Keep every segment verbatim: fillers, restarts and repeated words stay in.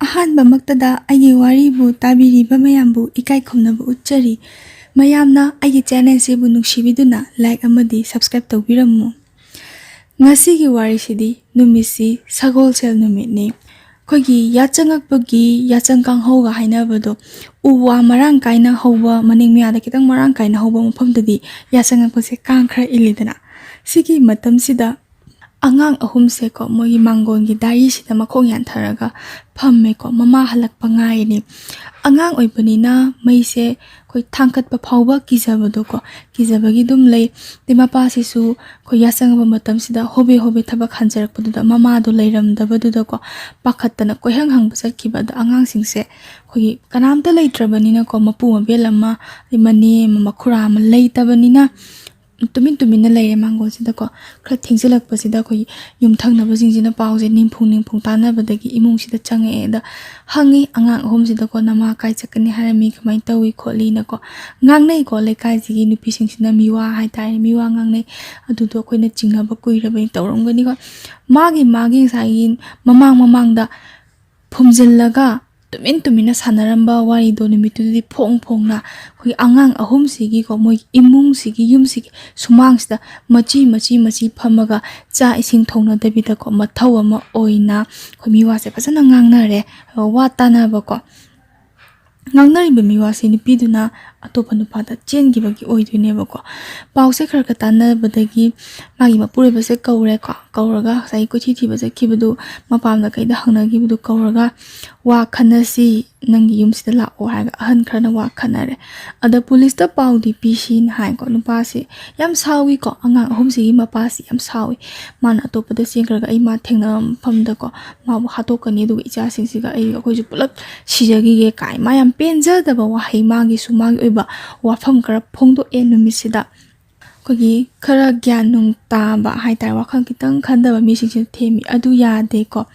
ꯑꯍꯥꯟꯕꯃꯛꯇꯗ ꯑꯩꯒꯤ ꯋꯥꯔꯤꯕꯨ ꯇꯥꯕꯤꯔꯤꯕ ꯃꯌꯥꯝꯕꯨ ꯏꯀꯥꯏ ꯈꯨꯝꯅꯕ ꯎꯠꯆꯔꯤ꯫ ꯃꯌꯥꯝꯅ ꯑꯩꯒꯤ ꯆꯦꯅꯦꯜꯁꯤꯕꯨ ꯅꯨꯡꯁꯤꯕꯤꯗꯨꯅ ꯂꯥꯏꯛ ꯑꯃꯗꯤ ꯁꯕꯁꯀ꯭ꯔꯥꯏꯕ ꯇꯧꯕꯤꯔꯝꯃꯨ꯫ ꯉꯁꯤꯒꯤ ꯋꯥꯔꯤꯁꯤꯗꯤ ꯅꯨꯃꯤꯠꯁꯤ ꯁꯒꯣꯜꯁꯦꯜ ꯅꯨꯃꯤꯠꯅꯤ꯫ ꯑꯩꯈꯣꯏꯒꯤ ꯌꯥꯆꯪꯉꯛꯄꯒꯤ ꯌꯥꯆꯪ ꯀꯥꯡꯍꯧꯒ ꯍꯥꯏꯅꯕꯗꯣ, ꯎ ꯋꯥ ꯃꯔꯥꯡ ꯀꯥꯏꯅ ꯍꯧꯕ, ꯃꯅꯤꯡ ꯃꯌꯥꯗ ꯈꯤꯇꯪ ꯃꯔꯥꯡ ꯀꯥꯏꯅ ꯍꯧꯕ ꯃꯐꯝꯗꯗꯤ ꯌꯥꯆꯪꯉꯛꯄꯁꯦ ꯀꯥꯡ ꯈꯔ ꯏꯜꯂꯤꯗꯅ꯫ ꯁꯤꯒꯤ ꯃꯇꯝꯁꯤꯗ ꯑꯉꯥꯡ ꯑꯍꯨꯝꯁꯦꯀꯣ, ꯃꯣꯏꯒꯤ ꯃꯥꯡꯒꯣꯟꯒꯤ ꯗꯥꯏꯔꯤꯁꯤꯗ ꯃꯈꯣꯡ ꯌꯥꯟꯊꯔꯒ ꯐꯝꯃꯦꯀꯣ꯫ ꯃꯃꯥ ꯍꯜꯂꯛꯄ ꯉꯥꯏꯔꯤꯅꯤ꯫ ꯑꯉꯥꯡ ꯑꯣꯏꯕꯅꯤꯅ ꯃꯩꯁꯦ ꯑꯩꯈꯣꯏ ꯊꯥꯡꯒꯠꯄ ꯐꯥꯎꯕ ꯀꯤꯖꯕꯗꯣꯀꯣ, ꯀꯤꯖꯕꯒꯤ ꯑꯗꯨꯝ ꯂꯩ꯫ ꯑꯗꯩ ꯃꯄꯥꯁꯤꯁꯨ ꯑꯩꯈꯣꯏ ꯌꯥꯆꯪꯉꯕ ꯃꯇꯝꯁꯤꯗ ꯍꯣꯕꯦ ꯍꯣꯕꯦ ꯊꯕꯛ ꯍꯟꯖꯔꯛꯄꯗꯨꯗ ꯃꯃꯥꯗꯣ ꯂꯩꯔꯝꯗꯕꯗꯨꯗꯀꯣ, ꯄꯥꯈꯠꯇꯅ ꯀꯣꯏꯍꯪ ꯍꯪꯕ ꯆꯠꯈꯤꯕ꯫ ꯑꯗꯣ ꯑꯉꯥꯡꯁꯤꯡꯁꯦ ꯑꯩꯈꯣꯏꯒꯤ ꯀꯅꯥꯝꯇ ꯂꯩꯇ꯭ꯔꯕꯅꯤꯅꯀꯣ, ꯃꯄꯨ ꯃꯕꯦꯜ ꯑꯃ, ꯑꯗꯩ ꯃꯅꯦ ꯑꯃ, ꯃꯈꯨꯔꯥ ꯑꯃ ꯂꯩꯇꯕꯅꯤꯅ ꯇꯨꯃꯤꯟ ꯇꯨꯃꯤꯟꯅ ꯂꯩꯔꯦ ꯃꯥꯡꯒꯣꯟꯁꯤꯗꯀꯣ꯫ ꯈꯔ ꯊꯦꯡꯖꯤꯜꯂꯛꯄꯁꯤꯗ ꯑꯩꯈꯣꯏꯒꯤ ꯌꯨꯝꯊꯪꯅꯕꯁꯤꯡꯁꯤꯅ ꯄꯥꯎꯁꯦ ꯅꯤꯡꯐꯨꯡ ꯅꯤꯡꯐꯨꯡ ꯇꯥꯟꯅꯕꯗꯒꯤ ꯏꯃꯨꯡꯁꯤꯗ ꯆꯪꯉꯛꯑꯦ꯫ ꯑꯗ ꯍꯪꯉꯤ ꯑꯉꯥꯡ ꯑꯍꯨꯝꯁꯤꯗꯀꯣ, "ꯅꯃꯥ ꯀꯥꯏ ꯆꯠꯀꯅꯤ ꯍꯥꯏꯔꯝꯃꯤ, ꯀꯃꯥꯏꯅ ꯇꯧꯏ ꯈꯣꯠꯂꯤꯅꯀꯣ?" ꯉꯥꯡꯅꯩꯀꯣ, ꯂꯩꯀꯥꯏꯁꯤꯒꯤ ꯅꯨꯄꯤꯁꯤꯡꯁꯤꯅ ꯃꯤꯋꯥ ꯍꯥꯏꯇꯥꯔꯦ, ꯃꯤꯋꯥ ꯉꯥꯡꯅꯩ꯫ ꯑꯗꯨꯗꯣ ꯑꯩꯈꯣꯏꯅ ꯆꯤꯡꯅꯕ ꯀꯨꯏꯔꯕꯅꯤ, ꯇꯧꯔꯝꯒꯅꯤꯀꯣ꯫ ꯃꯥꯒꯤ, ꯃꯥꯒꯤ ꯉꯁꯥꯏꯒꯤ ꯃꯃꯥꯡ ꯃꯃꯥꯡꯗ ꯐꯨꯝꯖꯤꯜꯂꯒ ꯇꯨꯃꯤꯟ ꯇꯨꯃꯤꯟꯅ ꯁꯥꯟꯅꯔꯝꯕ ꯋꯥꯔꯤꯗꯣ ꯅꯨꯃꯤꯠꯇꯨꯗꯗꯤ ꯐꯣꯡ ꯐꯣꯡꯅ ꯑꯩꯈꯣꯏ ꯑꯉꯥꯡ ꯑꯍꯨꯝꯁꯤꯒꯤꯀꯣ, ꯃꯣꯏ ꯏꯃꯨꯡꯁꯤꯒꯤ, ꯌꯨꯝꯁꯤꯒꯤ ꯁꯨꯃꯥꯡꯁꯤꯗ ꯃꯆꯤ ꯃꯆꯤ ꯃꯆꯤ ꯐꯝꯃꯒ ꯆꯥꯛ ꯏꯁꯤꯡ ꯊꯣꯡꯅꯗꯕꯤꯗꯀꯣ, ꯃꯊꯧ ꯑꯃ ꯑꯣꯏꯅ ꯑꯩꯈꯣꯏ ꯃꯤꯋꯥꯁꯦ ꯐꯖꯅ ꯉꯥꯡꯅꯔꯦ꯫ ꯋꯥ ꯇꯥꯅꯕꯀꯣ, ꯉꯥꯡꯅꯔꯤꯕ ꯃꯤꯋꯥꯁꯦ ꯅꯨꯄꯤꯗꯨꯅ ꯑꯇꯣꯞꯄ ꯅꯨꯄꯥꯗ ꯆꯦꯟꯈꯤꯕꯒꯤ ꯑꯣꯏꯗꯣꯏꯅꯦꯕꯀꯣ꯫ ꯄꯥꯎꯁꯦ ꯈꯔ ꯈꯔ ꯇꯥꯟꯅꯕꯗꯒꯤ ꯃꯥꯒꯤ ꯃꯄꯨꯔꯣꯏꯕꯁꯦ ꯀꯧꯔꯦꯀꯣ꯫ ꯀꯧꯔꯒ ꯉꯁꯥꯏꯒꯤ ꯀꯣꯏꯊꯤ ꯊꯤꯕ ꯆꯠꯈꯤꯕꯗꯨ, ꯃꯄꯥꯝꯗ ꯀꯩꯗ ꯍꯪꯅꯈꯤꯕꯗꯨ ꯀꯧꯔꯒ, "ꯋꯥ ꯈꯟꯅꯁꯤ, ꯅꯪꯒꯤ ꯌꯨꯝꯁꯤꯗ ꯂꯥꯛꯑꯣ" ꯍꯥꯏꯔꯒ ꯑꯍꯟ ꯈꯔꯅ ꯋꯥ ꯈꯟꯅꯔꯦ꯫ ꯑꯗ ꯄꯨꯂꯤꯁꯇ ꯄꯥꯎꯗꯤ ꯄꯤꯁꯤꯅ ꯍꯥꯏꯀꯣ꯫ ꯅꯨꯄꯥꯁꯤ ꯌꯥꯝ ꯁꯥꯎꯏꯀꯣ, ꯑꯉꯥꯡ ꯑꯍꯨꯝꯁꯤꯒꯤ ꯃꯄꯥꯁꯤ ꯌꯥꯝ ꯁꯥꯎꯏ꯫ ꯃꯥꯅ ꯑꯇꯣꯞꯄꯗ ꯆꯦꯟꯈ꯭ꯔꯒ ꯑꯩ ꯃꯥ ꯊꯦꯡꯅꯕ ꯃꯐꯝꯗꯀꯣ ꯃꯥꯕꯨ ꯍꯥꯠꯇꯣꯛꯀꯅꯤ, ꯑꯗꯨꯒ ꯏꯆꯥꯁꯤꯡꯁꯤꯒ ꯑꯩ, ꯑꯩꯈꯣꯏꯁꯨ ꯄꯨꯂꯞ ꯁꯤꯖꯈꯤꯒꯦ ꯀꯥꯏ, ꯃꯥ ꯌꯥꯝ ꯄꯦꯟꯖꯗꯕ ꯋꯥꯍꯩ, ꯃꯥꯒꯤꯁꯨ ꯃꯥꯒꯤ ꯑꯣꯏꯕ ꯋꯥꯐꯝ ꯈꯔ ꯐꯣꯡꯗꯣꯛꯑꯦ ꯅꯨꯃꯤꯠꯁꯤꯗ꯫ ꯑꯩꯈꯣꯏꯒꯤ ꯈꯔ ꯒ꯭ꯌꯥꯟ ꯅꯨꯡ ꯇꯥꯕ ꯍꯥꯏꯇꯥꯔꯦ, ꯋꯥꯈꯜ ꯈꯤꯇꯪ ꯈꯟꯗꯕ ꯃꯤꯁꯤꯡꯁꯤꯅ ꯊꯦꯝꯃꯤ꯫ "ꯑꯗꯨ ꯌꯥꯗꯦꯀꯣ꯫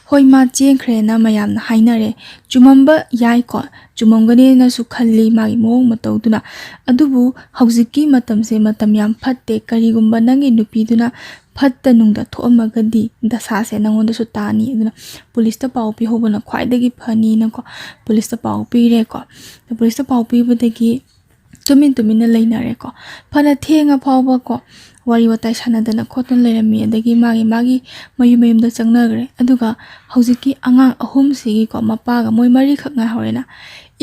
ꯍꯣꯏ, ꯃꯥ ꯆꯦꯟꯈ꯭ꯔꯦꯅ ꯃꯌꯥꯝꯅ ꯍꯥꯏꯅꯔꯦ, ꯆꯨꯝꯃꯝꯕ ꯌꯥꯏꯀꯣ, ꯆꯨꯝꯃꯝꯒꯅꯦꯅꯁꯨ ꯈꯜꯂꯤ ꯃꯥꯒꯤ ꯃꯑꯣꯡ ꯃꯇꯧꯗꯨꯅ꯫ ꯑꯗꯨꯕꯨ ꯍꯧꯖꯤꯛꯀꯤ ꯃꯇꯝꯁꯦ ꯃꯇꯝ ꯌꯥꯝ ꯐꯠꯇꯦ꯫ ꯀꯔꯤꯒꯨꯝꯕ ꯅꯪꯒꯤ ꯅꯨꯄꯤꯗꯨꯅ ꯐꯠꯇ ꯅꯨꯡꯗ ꯊꯣꯛꯑꯝꯃꯒꯗꯤ ꯗꯁꯥꯁꯦ ꯅꯪꯉꯣꯟꯗꯁꯨ ꯇꯥꯅꯤ꯫ ꯑꯗꯨꯅ ꯄꯨꯂꯤꯁꯇ ꯄꯥꯎ ꯄꯤꯍꯧꯕꯅ ꯈ꯭ꯋꯥꯏꯗꯒꯤ ꯐꯅꯤꯅꯀꯣ, ꯄꯨꯂꯤꯁꯇ ꯄꯥꯎ ꯄꯤꯔꯦꯀꯣ꯫ ꯑꯗ ꯄꯨꯂꯤꯁꯇ ꯄꯥꯎ ꯄꯤꯕꯗꯒꯤ ꯇꯨꯃꯤꯟ ꯇꯨꯃꯤꯟꯅ ꯂꯩꯅꯔꯦꯀꯣ꯫ ꯐꯅ ꯊꯦꯡꯉ ꯐꯥꯎꯕꯀꯣ, ꯋꯥꯔꯤ ꯋꯥꯇꯥꯏ ꯁꯥꯟꯅꯗꯅ ꯈꯣꯠꯇꯅ ꯂꯩꯔꯝꯃꯤ꯫ ꯑꯗꯒꯤ ꯃꯥꯒꯤ ꯃꯥꯒꯤ ꯃꯌꯨꯝ ꯃꯌꯨꯝꯗ ꯆꯪꯅꯈ꯭ꯔꯦ꯫ ꯑꯗꯨꯒ ꯍꯧꯖꯤꯛꯀꯤ ꯑꯉꯥꯡ ꯑꯍꯨꯝꯁꯤꯒꯤꯀꯣ ꯃꯄꯥꯒ ꯃꯣꯏ ꯃꯔꯤꯈꯛ ꯉꯥꯏꯍꯧꯔꯦꯅ꯫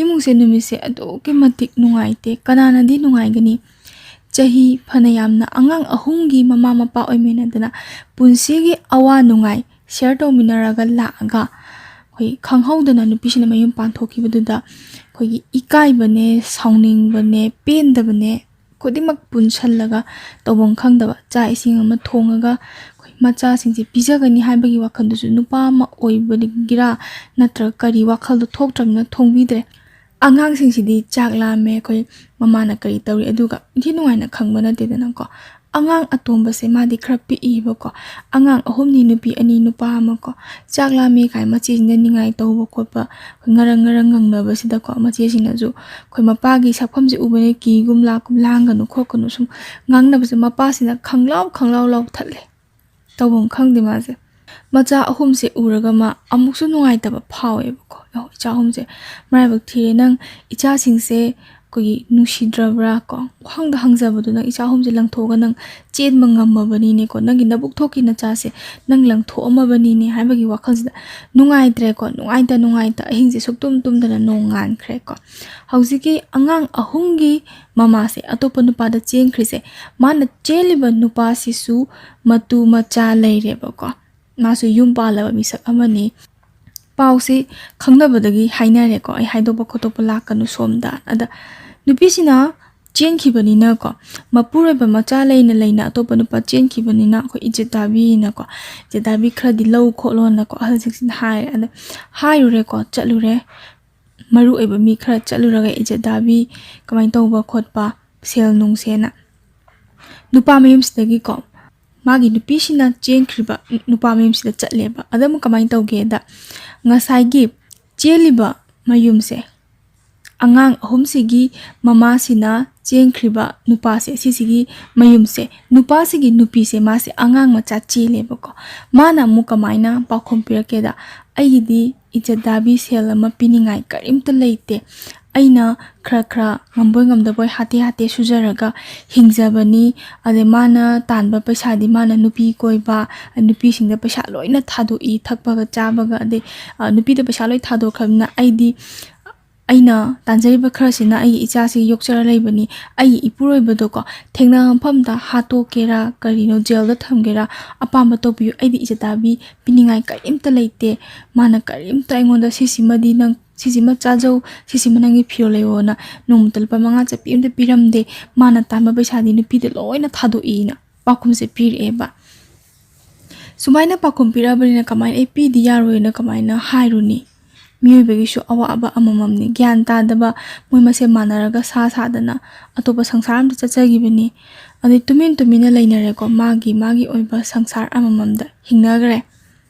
ꯏꯃꯨꯡꯁꯦ ꯅꯨꯃꯤꯠꯁꯦ ꯑꯗꯨꯛꯀꯤ ꯃꯇꯤꯛ ꯅꯨꯡꯉꯥꯏꯇꯦ꯫ ꯀꯅꯥꯅꯗꯤ ꯅꯨꯡꯉꯥꯏꯒꯅꯤ? ꯆꯍꯤ ꯐꯅ ꯌꯥꯝꯅ ꯑꯉꯥꯡ ꯑꯍꯨꯝꯒꯤ ꯃꯃꯥ ꯃꯄꯥ ꯑꯣꯏꯃꯤꯟꯅꯗꯅ ꯄꯨꯟꯁꯤꯒꯤ ꯑꯋꯥ ꯅꯨꯡꯉꯥꯏ ꯁꯤꯌꯔ ꯇꯧꯃꯤꯟꯅꯔꯒ ꯂꯥꯛꯑꯒ, ꯑꯩꯈꯣꯏ ꯈꯪꯍꯧꯗꯅ ꯅꯨꯄꯤꯁꯤꯅ ꯃꯌꯨꯝ ꯄꯥꯟꯊꯣꯛꯈꯤꯕꯗꯨꯗ ꯑꯩꯈꯣꯏꯒꯤ ꯏꯀꯥꯏꯕꯅꯦ, ꯁꯥꯎꯅꯤꯡꯕꯅꯦ, ꯄꯦꯟꯗꯕꯅꯦ, ꯈꯨꯗꯤꯡꯃꯛ ꯄꯨꯟꯁꯜꯂꯒ ꯇꯧꯐꯝ ꯈꯪꯗꯕ ꯆꯥꯛ ꯏꯁꯤꯡ ꯑꯃ ꯊꯣꯡꯉꯒ ꯑꯩꯈꯣꯏ ꯃꯆꯥꯁꯤꯡꯁꯦ ꯄꯤꯖꯒꯅꯤ ꯍꯥꯏꯕꯒꯤ ꯋꯥꯈꯜꯗꯨꯁꯨ, ꯅꯨꯄꯥ ꯑꯃ ꯑꯣꯏꯕꯒꯤꯔꯥ ꯅꯠꯇ꯭ꯔꯒ ꯀꯔꯤ ꯋꯥꯈꯜꯗꯣ ꯊꯣꯛꯇ꯭ꯔꯕꯅꯤꯅ ꯊꯣꯡꯕꯤꯗ꯭ꯔꯦ꯫ ꯑꯉꯥꯡꯁꯤꯡꯁꯤꯗꯤ ꯆꯥꯛ ꯂꯥꯝꯃꯦ, ꯑꯩꯈꯣꯏ ꯃꯃꯥꯅ ꯀꯔꯤ ꯇꯧꯔꯤ ꯑꯗꯨꯒ ꯏꯟꯊꯤ ꯅꯨꯡꯉꯥꯏꯅ ꯈꯪꯕ ꯅꯠꯇꯦꯗꯅꯀꯣ꯫ ꯑꯉꯥꯡ ꯑꯇꯣꯝꯕꯁꯦ ꯃꯥꯗꯤ ꯈꯔ ꯄꯤꯛꯏꯕꯀꯣ꯫ ꯑꯉꯥꯡ ꯑꯍꯨꯝꯅꯤ, ꯅꯨꯄꯤ ꯑꯅꯤ ꯅꯨꯄꯥ ꯑꯃ ꯀꯣ꯫ ꯆꯥꯛ ꯂꯥꯝꯃꯦ ꯀꯥꯏꯅ ꯃꯆꯦꯁꯤꯡꯗ ꯅꯤꯡꯉꯥꯏ ꯇꯧꯕ ꯈꯣꯠꯄ, ꯉꯔꯪ ꯉꯔꯪ ꯉꯪꯅꯕꯁꯤꯗꯀꯣ, ꯃꯆꯦꯁꯤꯡꯅꯁꯨ ꯑꯩꯈꯣꯏ ꯃꯄꯥꯒꯤ ꯁꯛꯐꯝꯁꯦ ꯎꯕꯅꯤꯅ ꯀꯤꯒꯨꯝ ꯂꯥꯛꯀꯨꯝ, ꯂꯥꯡꯒꯅꯨ ꯈꯣꯠꯀꯅꯨ ꯁꯨꯝ ꯉꯥꯡꯅꯕꯁꯦ ꯃꯄꯥꯁꯤꯅ ꯈꯪꯂꯥꯎ ꯈꯪꯂꯥꯎ ꯂꯥꯎꯊꯠꯂꯦ꯫ ꯇꯧꯐꯝ ꯈꯪꯗꯦ ꯃꯥꯁꯦ꯫ ꯃꯆꯥ ꯑꯍꯨꯝꯁꯦ ꯎꯔꯒ ꯃꯥ ꯑꯃꯨꯛꯁꯨ ꯅꯨꯡꯉꯥꯏꯇꯕ ꯐꯥꯎꯋꯦꯕꯀꯣ꯫ "ꯑꯣ, ꯏꯆꯥ ꯑꯍꯨꯝꯁꯦ ꯃꯔꯥꯏꯕꯛ ꯊꯤꯔꯦ꯫ ꯅꯪ ꯏꯆꯥꯁꯤꯡꯁꯦ ꯑꯩꯈꯣꯏꯒꯤ ꯅꯨꯡꯁꯤꯗ꯭ꯔꯕ꯭ꯔꯥ ꯀꯣ? ꯋꯥꯍꯪꯗ ꯍꯪꯖꯕꯗꯣ ꯅꯪ ꯏꯆꯥ ꯑꯍꯨꯝꯁꯦ ꯂꯪꯊꯣꯛꯑꯒ ꯅꯪ ꯆꯦꯟꯕ ꯉꯝꯃꯕꯅꯤꯅꯦꯀꯣ꯫ ꯅꯪꯒꯤ ꯅꯕꯨꯛ ꯊꯣꯛꯀꯤ ꯅꯆꯥꯁꯦ ꯅꯪ ꯂꯪꯊꯣꯛꯑꯝꯃꯕꯅꯤꯅꯦ" ꯍꯥꯏꯕꯒꯤ ꯋꯥꯈꯜꯁꯤꯗ ꯅꯨꯡꯉꯥꯏꯇ꯭ꯔꯦꯀꯣ꯫ ꯅꯨꯡꯉꯥꯏꯇ ꯅꯨꯡꯉꯥꯏꯇ ꯑꯍꯤꯡꯁꯦ ꯁꯨꯛꯇꯨꯝ ꯇꯨꯝꯗꯅ ꯅꯣꯡ ꯉꯥꯟꯈ꯭ꯔꯦꯀꯣ꯫ ꯍꯧꯖꯤꯛꯀꯤ ꯑꯉꯥꯡ ꯑꯍꯨꯝꯒꯤ ꯃꯃꯥꯁꯦ ꯑꯇꯣꯞꯄ ꯅꯨꯄꯥꯗ ꯆꯦꯟꯈ꯭ꯔꯤꯁꯦ, ꯃꯥꯅ ꯆꯦꯜꯂꯤꯕ ꯅꯨꯄꯥꯁꯤꯁꯨ ꯃꯇꯨ ꯃꯆꯥ ꯂꯩꯔꯦꯕꯀꯣ꯫ ꯃꯥꯁꯨ ꯌꯨꯝ ꯄꯥꯜꯂꯕ ꯃꯤꯁꯛ ꯑꯃꯅꯤ꯫ ꯄꯥꯎꯁꯤ ꯈꯪꯅꯕꯗꯒꯤ ꯍꯥꯏꯅꯔꯦꯀꯣ, "ꯑꯩ ꯍꯥꯏꯗꯣꯛꯄ ꯈꯣꯠꯇꯣꯛꯄ ꯂꯥꯛꯀꯅꯨ ꯁꯣꯝꯗ"꯫ ꯑꯗ ꯅꯨꯄꯤꯁꯤꯅ ꯆꯦꯟꯈꯤꯕꯅꯤꯅꯀꯣ, ꯃꯄꯨꯔꯣꯏꯕ ꯃꯆꯥ ꯂꯩꯅ ꯂꯩꯅ ꯑꯇꯣꯞꯄ ꯅꯨꯄꯥ ꯆꯦꯟꯈꯤꯕꯅꯤꯅ ꯑꯩꯈꯣꯏ ꯏꯖꯠ ꯇꯥꯕꯤꯅꯀꯣ, "ꯏꯖꯠ ꯇꯥꯕꯤ ꯈꯔꯗꯤ ꯂꯧ ꯈꯣꯠꯂꯣꯅꯀꯣ" ꯑꯍꯜꯁꯤꯡꯁꯤꯅ ꯍꯥꯏꯔꯦ꯫ ꯑꯗ ꯍꯥꯏꯔꯨꯔꯦꯀꯣ, ꯆꯠꯂꯨꯔꯦ꯫ ꯃꯔꯨ ꯑꯣꯏꯕ ꯃꯤ ꯈꯔ ꯆꯠꯂꯨꯔꯒ ꯏꯖꯠ ꯇꯥꯕꯤ ꯀꯃꯥꯏꯅ ꯇꯧꯕ ꯈꯣꯠꯄ, ꯁꯦꯜ ꯅꯨꯡꯁꯦꯅ ꯅꯨꯄꯥ ꯃꯌꯨꯝꯁꯤꯗꯒꯤꯀꯣ, ꯃꯥꯒꯤ ꯅꯨꯄꯤꯁꯤꯅ ꯆꯦꯟꯈ꯭ꯔꯤꯕ ꯅꯨꯄꯥ ꯃꯌꯨꯝꯁꯤꯗ ꯆꯠꯂꯦꯕ꯫ ꯑꯗ ꯑꯃꯨꯛ ꯀꯃꯥꯏꯅ ꯇꯧꯒꯦꯗ, ꯉꯁꯥꯏꯒꯤ ꯆꯦꯜꯂꯤꯕ ꯃꯌꯨꯝꯁꯦ ꯑꯉꯥꯡ ꯑꯍꯨꯝꯁꯤꯒꯤ ꯃꯃꯥꯁꯤꯅ ꯆꯦꯟꯈ꯭ꯔꯤꯕ ꯅꯨꯄꯥꯁꯦ, ꯁꯤꯁꯤꯒꯤ ꯃꯌꯨꯝꯁꯦ, ꯅꯨꯄꯥꯁꯤꯒꯤ ꯅꯨꯄꯤꯁꯦ, ꯃꯥꯁꯦ ꯑꯉꯥꯡ ꯃꯆꯥ ꯆꯦꯜꯂꯦꯕꯀꯣ꯫ ꯃꯥꯅ ꯑꯃꯨꯛ ꯀꯃꯥꯏꯅ ꯄꯥꯎꯈꯨꯝ ꯄꯤꯔꯛꯀꯦꯗ, "ꯑꯩꯒꯤꯗꯤ ꯏꯖꯠ ꯗꯥꯕꯤ ꯁꯦꯜ ꯑꯃ ꯄꯤꯅꯤꯡꯉꯥꯏ ꯀꯔꯤꯝꯇ ꯂꯩꯇꯦ꯫ ꯑꯩꯅ ꯈꯔ ꯈꯔ ꯉꯝꯕꯣꯏ ꯉꯝꯗꯕꯣꯏ ꯍꯥꯇꯦ ꯍꯥꯇꯦ ꯁꯨꯖꯔꯒ ꯍꯤꯡꯖꯕꯅꯤ꯫ ꯑꯗꯩ ꯃꯥꯅ ꯇꯥꯟꯕ ꯄꯩꯁꯥꯗꯤ ꯃꯥꯅ ꯅꯨꯄꯤ ꯀꯣꯏꯕ, ꯅꯨꯄꯤꯁꯤꯡꯗ ꯄꯩꯁꯥ ꯂꯣꯏꯅ ꯊꯥꯗꯣꯛꯏ, ꯊꯛꯄꯒ ꯆꯥꯕꯒ, ꯑꯗꯩ, ꯑ, ꯅꯨꯄꯤꯗ ꯄꯩꯁꯥ ꯂꯣꯏ ꯊꯥꯗꯣꯛꯈ꯭ꯔꯕꯅꯤꯅ ꯑꯩꯗꯤ ꯑꯩꯅ ꯇꯥꯟꯖꯔꯤꯕ ꯈꯔꯁꯤꯅ ꯑꯩꯒꯤ ꯏꯆꯥꯁꯤ ꯌꯣꯛꯆꯔ ꯂꯩꯕꯅꯤ꯫ ꯑꯩꯒꯤ ꯏꯄꯨꯔꯣꯏꯕꯗꯣꯀꯣ, ꯊꯦꯡꯅ ꯃꯐꯝꯗ ꯍꯥꯠꯇꯣꯛꯀꯦꯔꯥ, ꯀꯔꯤꯅꯣ, ꯖꯦꯜꯗ ꯊꯝꯒꯦꯔꯥ, ꯑꯄꯥꯝꯕ ꯇꯧꯕꯤꯌꯨ, ꯑꯩꯗꯤ ꯏꯖꯠ ꯗꯥꯕꯤ ꯄꯤꯅꯤꯡꯉꯥꯏ ꯀꯔꯤꯝꯇ ꯂꯩꯇꯦ꯫ ꯃꯥꯅ ꯀꯔꯤꯝꯇ ꯑꯩꯉꯣꯟꯗ ꯁꯤꯁꯤꯃꯗꯤ ꯅꯪ, ꯁꯤꯁꯤꯃ ꯆꯥꯖꯧ, ꯁꯤꯁꯤꯃ ꯅꯪꯒꯤ ꯐꯤꯔꯣꯜ ꯂꯩꯌꯣꯅ ꯅꯣꯡꯃꯇ ꯂꯨꯄꯥ ꯃꯉꯥ ꯆꯠꯄꯤ ꯑꯝꯇ ꯄꯤꯔꯝꯗꯦ꯫ ꯃꯥꯅ ꯇꯥꯟꯕ ꯄꯩꯁꯥꯗꯤ ꯅꯨꯄꯤꯗ ꯂꯣꯏꯅ ꯊꯥꯗꯣꯛꯏꯅ ꯄꯥꯎꯈꯨꯝꯁꯦ ꯄꯤꯔꯛꯑꯦꯕ꯫ ꯁꯨꯃꯥꯏꯅ ꯄꯥꯎꯈꯨꯝ ꯄꯤꯔꯛꯑꯕꯅꯤꯅ ꯀꯃꯥꯏꯅ ꯑꯩ ꯄꯤꯗꯤ ꯌꯥꯔꯣꯏꯅ ꯀꯃꯥꯏꯅ ꯍꯥꯏꯔꯨꯅꯤ? ꯃꯤꯑꯣꯏꯕꯒꯤꯁꯨ ꯑꯋꯥꯕ ꯑꯃꯃꯝꯅꯤ꯫ ꯒ꯭ꯌꯥꯟ ꯇꯥꯗꯕ ꯃꯣꯏ ꯃꯁꯦꯟ ꯃꯥꯟꯅꯔꯒ ꯁꯥ ꯁꯥꯗꯅ ꯑꯇꯣꯞꯄ ꯁꯪꯁꯥꯔ ꯑꯃꯗ ꯆꯠꯆꯈꯤꯕꯅꯤ꯫ ꯑꯗꯩ ꯇꯨꯃꯤꯟ ꯇꯨꯃꯤꯟꯅ ꯂꯩꯅꯔꯦꯀꯣ, ꯃꯥꯒꯤ, ꯃꯥꯒꯤ ꯑꯣꯏꯕ ꯁꯪꯁꯥꯔ ꯑꯃꯃꯝꯗ ꯍꯤꯡꯅꯈ꯭ꯔꯦ꯫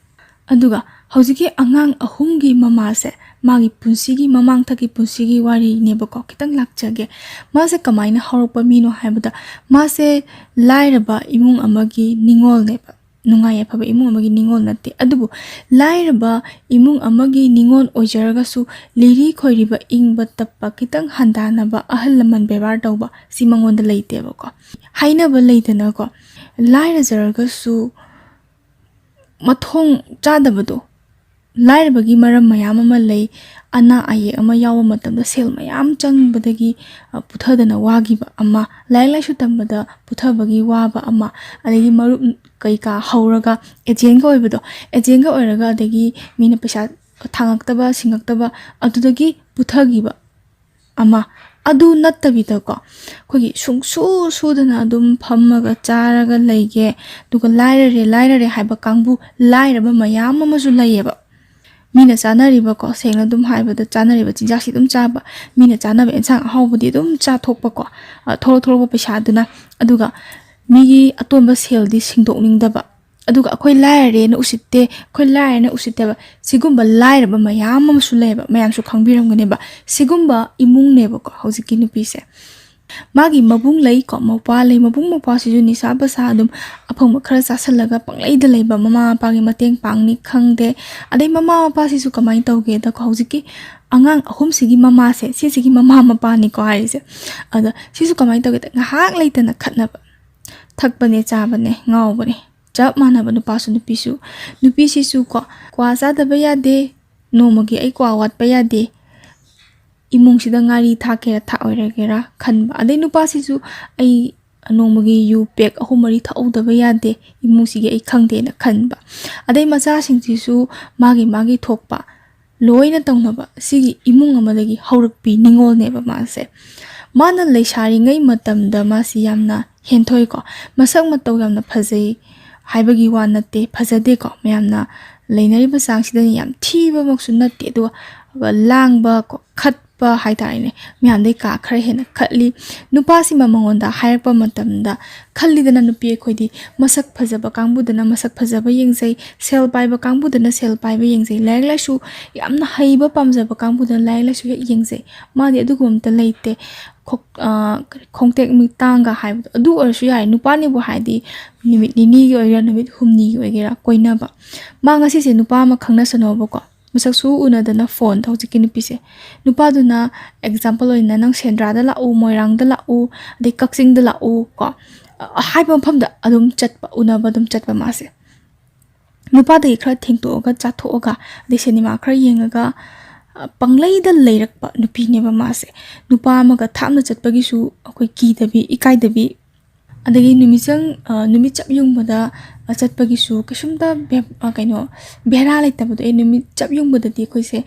ꯑꯗꯨꯒ ꯍꯧꯖꯤꯛꯀꯤ ꯑꯉꯥꯡ ꯑꯍꯨꯝꯒꯤ ꯃꯃꯥꯁꯦ, ꯃꯥꯒꯤ ꯄꯨꯟꯁꯤꯒꯤ, ꯃꯃꯥꯡꯊꯛꯀꯤ ꯄꯨꯟꯁꯤꯒꯤ ꯋꯥꯔꯤꯅꯦꯕꯀꯣ, ꯈꯤꯇꯪ ꯂꯥꯛꯆꯒꯦ꯫ ꯃꯥꯁꯦ ꯀꯃꯥꯏꯅ ꯍꯧꯔꯛꯄ ꯃꯤꯅꯣ ꯍꯥꯏꯕꯗ, ꯃꯥꯁꯦ ꯂꯥꯏꯔꯕ ꯏꯃꯨꯡ ꯑꯃꯒꯤ ꯅꯤꯉꯣꯜꯅꯦꯕ꯫ ꯅꯨꯡꯉꯥꯏ ꯌꯥꯏꯐꯕ ꯏꯃꯨꯡ ꯑꯃꯒꯤ ꯅꯤꯉꯣꯜ ꯅꯠꯇꯦ꯫ ꯑꯗꯨꯕꯨ ꯂꯥꯏꯔꯕ ꯏꯃꯨꯡ ꯑꯃꯒꯤ ꯅꯤꯉꯣꯜ ꯑꯣꯏꯖꯔꯒꯁꯨ, ꯂꯤꯔꯤ ꯈꯣꯏꯔꯤꯕ, ꯏꯪꯕ ꯇꯞꯄ, ꯈꯤꯇꯪ ꯍꯟꯗꯥꯅꯕ ꯑꯍꯜ ꯂꯃꯟ ꯕꯦꯕꯥꯔ ꯇꯧꯕ ꯁꯤ ꯃꯉꯣꯟꯗ ꯂꯩꯇꯦꯕꯀꯣ꯫ ꯍꯥꯏꯅꯕ ꯂꯩꯗꯅꯀꯣ, ꯂꯥꯏꯔꯖꯔꯒꯁꯨ ꯃꯊꯣꯡ ꯆꯥꯗꯕꯗꯣ, ꯂꯥꯏꯔꯕꯒꯤ ꯃꯔꯝ ꯃꯌꯥꯝ ꯑꯃ ꯂꯩ꯫ ꯑꯅꯥ ꯑꯌꯦꯛ ꯑꯃ ꯌꯥꯎꯕ ꯃꯇꯝꯗ ꯁꯦꯜ ꯃꯌꯥꯝ ꯆꯪꯕꯗꯒꯤ, ꯑ, ꯄꯨꯊꯗꯅ ꯋꯥꯈꯤꯕ ꯑꯃ, ꯂꯥꯏꯔꯤꯛ ꯂꯥꯏꯁꯨ ꯇꯝꯕꯗ ꯄꯨꯊꯕꯒꯤ ꯋꯥꯕ ꯑꯃ, ꯑꯗꯒꯤ ꯃꯔꯨꯞ ꯀꯩꯀꯥ ꯍꯧꯔꯒ ꯑꯦꯖꯦꯟꯒ ꯑꯣꯏꯕꯗꯣ, ꯑꯦꯖꯦꯟꯒ ꯑꯣꯏꯔꯒ ꯑꯗꯒꯤ ꯃꯤꯅ ꯄꯩꯁꯥ ꯊꯥꯡꯉꯛꯇꯕ, ꯁꯤꯡꯉꯛꯇꯕ, ꯑꯗꯨꯗꯒꯤ ꯄꯨꯊꯈꯤꯕ ꯑꯃ꯫ ꯑꯗꯨ ꯅꯠꯇꯕꯤꯗꯀꯣ, ꯑꯩꯈꯣꯏꯒꯤ ꯁꯨꯡꯁꯨ ꯁꯨꯗꯅ ꯑꯗꯨꯝ ꯐꯝꯃꯒ ꯆꯥꯔꯒ ꯂꯩꯒꯦ, ꯑꯗꯨꯒ ꯂꯥꯏꯔꯔꯦ, ꯂꯥꯏꯔꯔꯦ ꯍꯥꯏꯕ ꯀꯥꯡꯕꯨ, ꯂꯥꯏꯔꯕ ꯃꯌꯥꯝ ꯑꯃꯁꯨ ꯂꯩꯌꯦꯕ꯫ ꯃꯤꯅ ꯆꯥꯅꯔꯤꯕꯀꯣ, ꯁꯦꯡꯅ ꯑꯗꯨꯝ ꯍꯥꯏꯕꯗ, ꯆꯥꯅꯔꯤꯕ ꯆꯤꯟꯖꯥꯛꯁꯤ ꯑꯗꯨꯝ ꯆꯥꯕ, ꯃꯤꯅ ꯆꯥꯅꯕ ꯑꯦꯟꯁꯥꯡ ꯑꯍꯥꯎꯕꯗꯤ ꯑꯗꯨꯝ ꯆꯥꯊꯣꯛꯄꯀꯣ, ꯑ, ꯊꯣꯛꯂꯛ ꯊꯣꯛꯂꯛꯄ ꯄꯩꯁꯥꯗꯨꯅ꯫ ꯑꯗꯨꯒ ꯃꯤꯒꯤ ꯑꯇꯣꯟꯕ ꯁꯦꯜꯗꯤ ꯁꯤꯡꯗꯣꯛꯅꯤꯡꯗꯕ, ꯑꯗꯨꯒ ꯑꯩꯈꯣꯏ ꯂꯥꯏꯔꯔꯦꯅ ꯎꯁꯤꯠꯇꯦ, ꯑꯩꯈꯣꯏ ꯂꯥꯏꯔꯦꯅ ꯎꯁꯤꯠꯇꯦꯕ, ꯁꯤꯒꯨꯝꯕ ꯂꯥꯏꯔꯕ ꯃꯌꯥꯝ ꯑꯃꯁꯨ ꯂꯩꯌꯦꯕ, ꯃꯌꯥꯝꯁꯨ ꯈꯪꯕꯤꯔꯝꯒꯅꯦꯕ꯫ ꯁꯤꯒꯨꯝꯕ ꯏꯃꯨꯡꯅꯦꯕꯀꯣ ꯍꯧꯖꯤꯛꯀꯤ ꯅꯨꯄꯤꯁꯦ꯫ ꯃꯥꯒꯤ ꯃꯕꯨꯡ ꯂꯩꯀꯣ, ꯃꯧꯄ꯭ꯋꯥ ꯂꯩ꯫ ꯃꯕꯨꯡ ꯃꯧꯄ꯭ꯋꯥꯁꯤꯁꯨ ꯅꯤꯁꯥ ꯄꯁꯥ ꯑꯗꯨꯝ ꯑꯐꯪꯕ ꯈꯔ ꯆꯥꯁꯜꯂꯒ ꯄꯪꯂꯩꯗ ꯂꯩꯕ, ꯃꯃꯥ ꯃꯄꯥꯒꯤ ꯃꯇꯦꯡ ꯄꯥꯡꯅꯤ ꯈꯪꯗꯦ꯫ ꯑꯗꯩ ꯃꯃꯥ ꯃꯄꯥꯁꯤꯁꯨ ꯀꯃꯥꯏꯅ ꯇꯧꯒꯦꯗꯀꯣ, ꯍꯧꯖꯤꯛꯀꯤ ꯑꯉꯥꯡ ꯑꯍꯨꯝꯁꯤꯒꯤ ꯃꯃꯥꯁꯦ, ꯁꯤꯁꯤꯒꯤ ꯃꯃꯥ ꯃꯄꯥꯅꯤꯀꯣ ꯍꯥꯏꯔꯤꯁꯦ꯫ ꯑꯗ ꯁꯤꯁꯨ ꯀꯃꯥꯏꯅ ꯇꯧꯒꯦꯗ, ꯉꯥꯏꯍꯥꯛ ꯂꯩꯇꯅ ꯈꯠꯅꯕ, ꯊꯛꯄꯅꯦ, ꯆꯥꯕꯅꯦ, ꯉꯥꯎꯕꯅꯦ, ꯆꯞ ꯃꯥꯟꯅꯕ ꯅꯨꯄꯥꯁꯨ ꯅꯨꯄꯤꯁꯨ꯫ ꯅꯨꯄꯤꯁꯤꯁꯨ ꯀꯣ, ꯀ꯭ꯋꯥ ꯆꯥꯗꯕ ꯌꯥꯗꯦ, ꯅꯣꯡꯃꯒꯤ ꯑꯩ ꯀ꯭ꯋꯥ ꯋꯥꯠꯄ ꯌꯥꯗꯦ, ꯏꯃꯨꯡꯁꯤꯗ ꯉꯥꯔꯤ ꯊꯥꯛꯀꯦꯔꯥ ꯊꯥꯛꯑꯣꯏꯔꯒꯦꯔꯥ ꯈꯟꯕ꯫ ꯑꯗꯩ ꯅꯨꯄꯥꯁꯤꯁꯨ ꯑꯩ ꯅꯣꯡꯃꯒꯤ ꯌꯨ ꯄꯦꯛ ꯑꯍꯨꯝ ꯃꯔꯤ ꯊꯛꯍꯧꯗꯕ ꯌꯥꯗꯦ, ꯏꯃꯨꯡꯁꯤꯒꯤ ꯑꯩ ꯈꯪꯗꯦꯅ ꯈꯟꯕ꯫ ꯑꯗꯩ ꯃꯆꯥꯁꯤꯡꯁꯤꯁꯨ ꯃꯥꯒꯤ ꯃꯥꯒꯤ ꯊꯣꯛꯄ ꯂꯣꯏꯅ ꯇꯧꯅꯕ ꯁꯤꯒꯤ ꯏꯃꯨꯡ ꯑꯃꯗꯒꯤ ꯍꯧꯔꯛꯄꯤ ꯅꯤꯉꯣꯜꯅꯦꯕ ꯃꯥꯁꯦ꯫ ꯃꯥꯅ ꯂꯩꯁꯥꯔꯤꯉꯩ ꯃꯇꯝꯗ ꯃꯥꯁꯤ ꯌꯥꯝꯅ ꯍꯦꯟꯊꯣꯏꯀꯣ, ꯃꯁꯛ ꯃꯇꯧ ꯌꯥꯝꯅ ꯐꯖꯩ ꯍꯥꯏꯕꯒꯤ ꯋꯥ ꯅꯠꯇꯦ, ꯐꯖꯗꯦꯀꯣ, ꯃꯌꯥꯝꯅ ꯂꯩꯅꯔꯤꯕ ꯆꯥꯡꯁꯤꯗꯅꯤ, ꯌꯥꯝ ꯊꯤꯕꯃꯛꯁꯨ ꯅꯠꯇꯦ꯫ ꯑꯗꯨꯒ ꯂꯥꯡꯕ ꯀꯣ, ꯈꯠꯄ ꯍꯥꯏꯇꯥꯔꯦꯅꯦ, ꯃꯌꯥꯝꯗꯩ ꯀꯥ ꯈꯔ ꯍꯦꯟꯅ ꯈꯠꯂꯤ꯫ ꯅꯨꯄꯥꯁꯤꯃ ꯃꯉꯣꯟꯗ ꯍꯥꯏꯔꯛꯄ ꯃꯇꯝꯗ, ꯈꯜꯂꯤꯗꯅ ꯅꯨꯄꯤ ꯑꯩꯈꯣꯏꯗꯤ, ꯃꯁꯛ ꯐꯖꯕ ꯀꯥꯡꯕꯨꯗꯅ ꯃꯁꯛ ꯐꯖꯕ ꯌꯦꯡꯖꯩ, ꯁꯦꯜ ꯄꯥꯏꯕ ꯀꯥꯡꯕꯨꯗꯅ ꯁꯦꯜ ꯄꯥꯏꯕ ꯌꯦꯡꯖꯩ, ꯂꯥꯏꯔꯤꯛ ꯂꯥꯏꯁꯨ ꯌꯥꯝꯅ ꯍꯩꯕ ꯄꯥꯝꯖꯕ ꯀꯥꯡꯕꯨꯗꯅ ꯂꯥꯏꯔꯤꯛ ꯂꯥꯏꯁꯨ ꯍꯦꯛ ꯌꯦꯡꯖꯩ꯫ ꯃꯥꯗꯤ ꯑꯗꯨꯒꯨꯝꯕ ꯑꯝꯇ ꯂꯩꯇꯦ꯫ ꯈꯣꯛ-, ꯑ, ꯈꯣꯡꯇꯦꯛ ꯃꯤꯇꯥꯡꯒ ꯍꯥꯏꯕꯗꯣ ꯑꯗꯨ ꯑꯣꯏꯔꯁꯨ ꯌꯥꯔꯦ, ꯅꯨꯄꯥꯅꯤꯕꯨ ꯍꯥꯏꯔꯗꯤ ꯅꯨꯃꯤꯠ ꯅꯤꯅꯤꯒꯤ ꯑꯣꯏꯒꯦꯔꯥ, ꯅꯨꯃꯤꯠ ꯍꯨꯝꯅꯤꯒꯤ ꯑꯣꯏꯒꯦꯔꯥ ꯀꯣꯏꯅꯕ꯫ ꯃꯥ ꯉꯁꯤꯁꯦ ꯅꯨꯄꯥ ꯑꯃ ꯈꯪꯅꯁꯅꯣꯕꯀꯣ, ꯃꯁꯛꯁꯨ ꯎꯅꯗꯅ ꯐꯣꯟꯗ ꯍꯧꯖꯤꯛꯀꯤ ꯅꯨꯄꯤꯁꯦ꯫ ꯅꯨꯄꯥꯗꯨꯅ ꯑꯦꯛꯖꯥꯝꯄꯜ ꯑꯣꯏꯅ, "ꯅꯪ ꯁꯦꯟꯗ꯭ꯔꯥꯗ ꯂꯥꯛꯎ, ꯃꯣꯏꯔꯥꯡꯗ ꯂꯥꯛꯎ, ꯑꯗꯩ ꯀꯛꯆꯤꯡꯗ ꯂꯥꯛꯎ" ꯀꯣ, ꯑ, ꯍꯥꯏꯕ ꯃꯐꯝꯗ ꯑꯗꯨꯝ ꯆꯠꯄ, ꯎꯅꯕ ꯑꯗꯨꯝ ꯆꯠꯄ ꯃꯥꯁꯦ꯫ ꯅꯨꯄꯥꯗꯒꯤ ꯈꯔ ꯊꯦꯡꯇꯣꯛꯑꯒ ꯆꯥꯊꯣꯛꯑꯒ, ꯑꯗꯩ ꯁꯤꯅꯦꯃꯥ ꯈꯔ ꯌꯦꯡꯉꯒ, ꯑ, ꯄꯪꯂꯩꯗ ꯂꯩꯔꯛꯄ ꯅꯨꯄꯤꯅꯦꯕ ꯃꯥꯁꯦ꯫ ꯅꯨꯄꯥ ꯑꯃꯒ ꯊꯥꯞꯅ ꯆꯠꯄꯒꯤꯁꯨ ꯑꯩꯈꯣꯏ ꯀꯤꯗꯕꯤ, ꯏꯀꯥꯏꯗꯕꯤ, ꯑꯗꯒꯤ ꯅꯨꯃꯤꯠꯆꯪ-, ꯑ, ꯅꯨꯃꯤꯠ ꯆꯞ ꯌꯨꯡꯕꯗ, ꯑ, ꯆꯠꯄꯒꯤꯁꯨ ꯀꯩꯁꯨꯝꯇ ꯕꯦ-, ꯑ, ꯀꯩꯅꯣ, ꯚꯦꯔꯥ ꯂꯩꯇꯕꯗꯣ꯫ ꯑꯦ, ꯅꯨꯃꯤꯠ ꯆꯞ ꯌꯨꯡꯕꯗꯗꯤ ꯑꯩꯈꯣꯏꯁꯦ,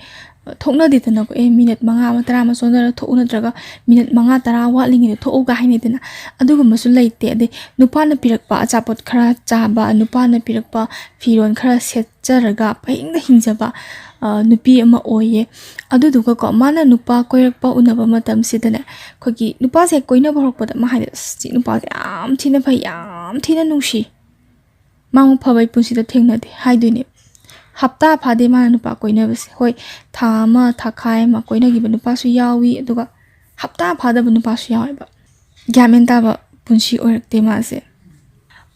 ꯑ, ꯊꯣꯛꯅꯗꯦꯗꯅꯀꯣ꯫ "ꯑꯦ, ꯃꯤꯅꯤꯠ ꯃꯉꯥ ꯑꯃ, ꯇꯔꯥ ꯑꯃ ꯆꯣꯟꯊꯔ ꯊꯣꯛꯎ, ꯅꯠꯇ꯭ꯔꯒ ꯃꯤꯅꯤꯠ ꯃꯉꯥ, ꯇꯔꯥ ꯋꯥꯠꯂꯤꯉꯩꯗ ꯊꯣꯛꯎꯒ" ꯍꯥꯏꯅꯩꯗꯅ꯫ ꯑꯗꯨꯒꯨꯝꯕꯁꯨ ꯂꯩꯇꯦ꯫ ꯑꯗꯩ ꯅꯨꯄꯥꯅ ꯄꯤꯔꯛꯄ ꯑꯆꯥꯄꯣꯠ ꯈꯔ ꯆꯥꯕ, ꯅꯨꯄꯥꯅ ꯄꯤꯔꯛꯄ ꯐꯤꯔꯣꯜ ꯈꯔ ꯁꯦꯠꯆꯔꯒ ꯄꯪꯍꯤꯡꯗ ꯍꯤꯡꯖꯕ, ꯑ, ꯅꯨꯄꯤ ꯑꯃ ꯑꯣꯏꯌꯦ꯫ ꯑꯗꯨꯗꯨꯒꯀꯣ, ꯃꯥꯅ ꯅꯨꯄꯥ ꯀꯣꯏꯔꯛꯄ ꯎꯅꯕ ꯃꯇꯝꯁꯤꯗꯅꯦ, ꯑꯩꯈꯣꯏꯒꯤ ꯅꯨꯄꯥꯁꯦ ꯀꯣꯏꯅꯕ ꯍꯧꯔꯛꯄꯗ ꯃꯥ ꯍꯥꯏꯗꯤ, "ꯑꯁ, ꯁꯤ ꯅꯨꯄꯥꯁꯦ ꯌꯥꯝ ꯊꯤꯅ ꯐꯩ, ꯌꯥꯝ ꯊꯤꯅ ꯅꯨꯡꯁꯤ"꯫ ꯃꯥꯃꯨꯛ ꯐꯕ ꯑꯩ ꯄꯨꯟꯁꯤꯗ ꯊꯦꯡꯅꯗꯦ ꯍꯥꯏꯗꯣꯏꯅꯦ꯫ ꯍꯞꯇꯥ ꯐꯥꯗꯦ ꯃꯥꯅ ꯅꯨꯄꯥ ꯀꯣꯏꯅꯕꯁꯦ꯫ ꯍꯣꯏ, ꯊꯥ ꯑꯃ, ꯊꯥꯈꯥꯏ ꯑꯃ ꯀꯣꯏꯅꯈꯤꯕ ꯅꯨꯄꯥꯁꯨ ꯌꯥꯎꯏ, ꯑꯗꯨꯒ ꯍꯞꯇꯥ ꯐꯥꯗꯕ ꯅꯨꯄꯥꯁꯨ ꯌꯥꯎꯋꯦꯕ꯫ ꯒ꯭ꯌꯥꯟ ꯃꯦꯟ ꯇꯥꯕ ꯄꯨꯟꯁꯤ ꯑꯣꯏꯔꯛꯇꯦ ꯃꯥꯁꯦ꯫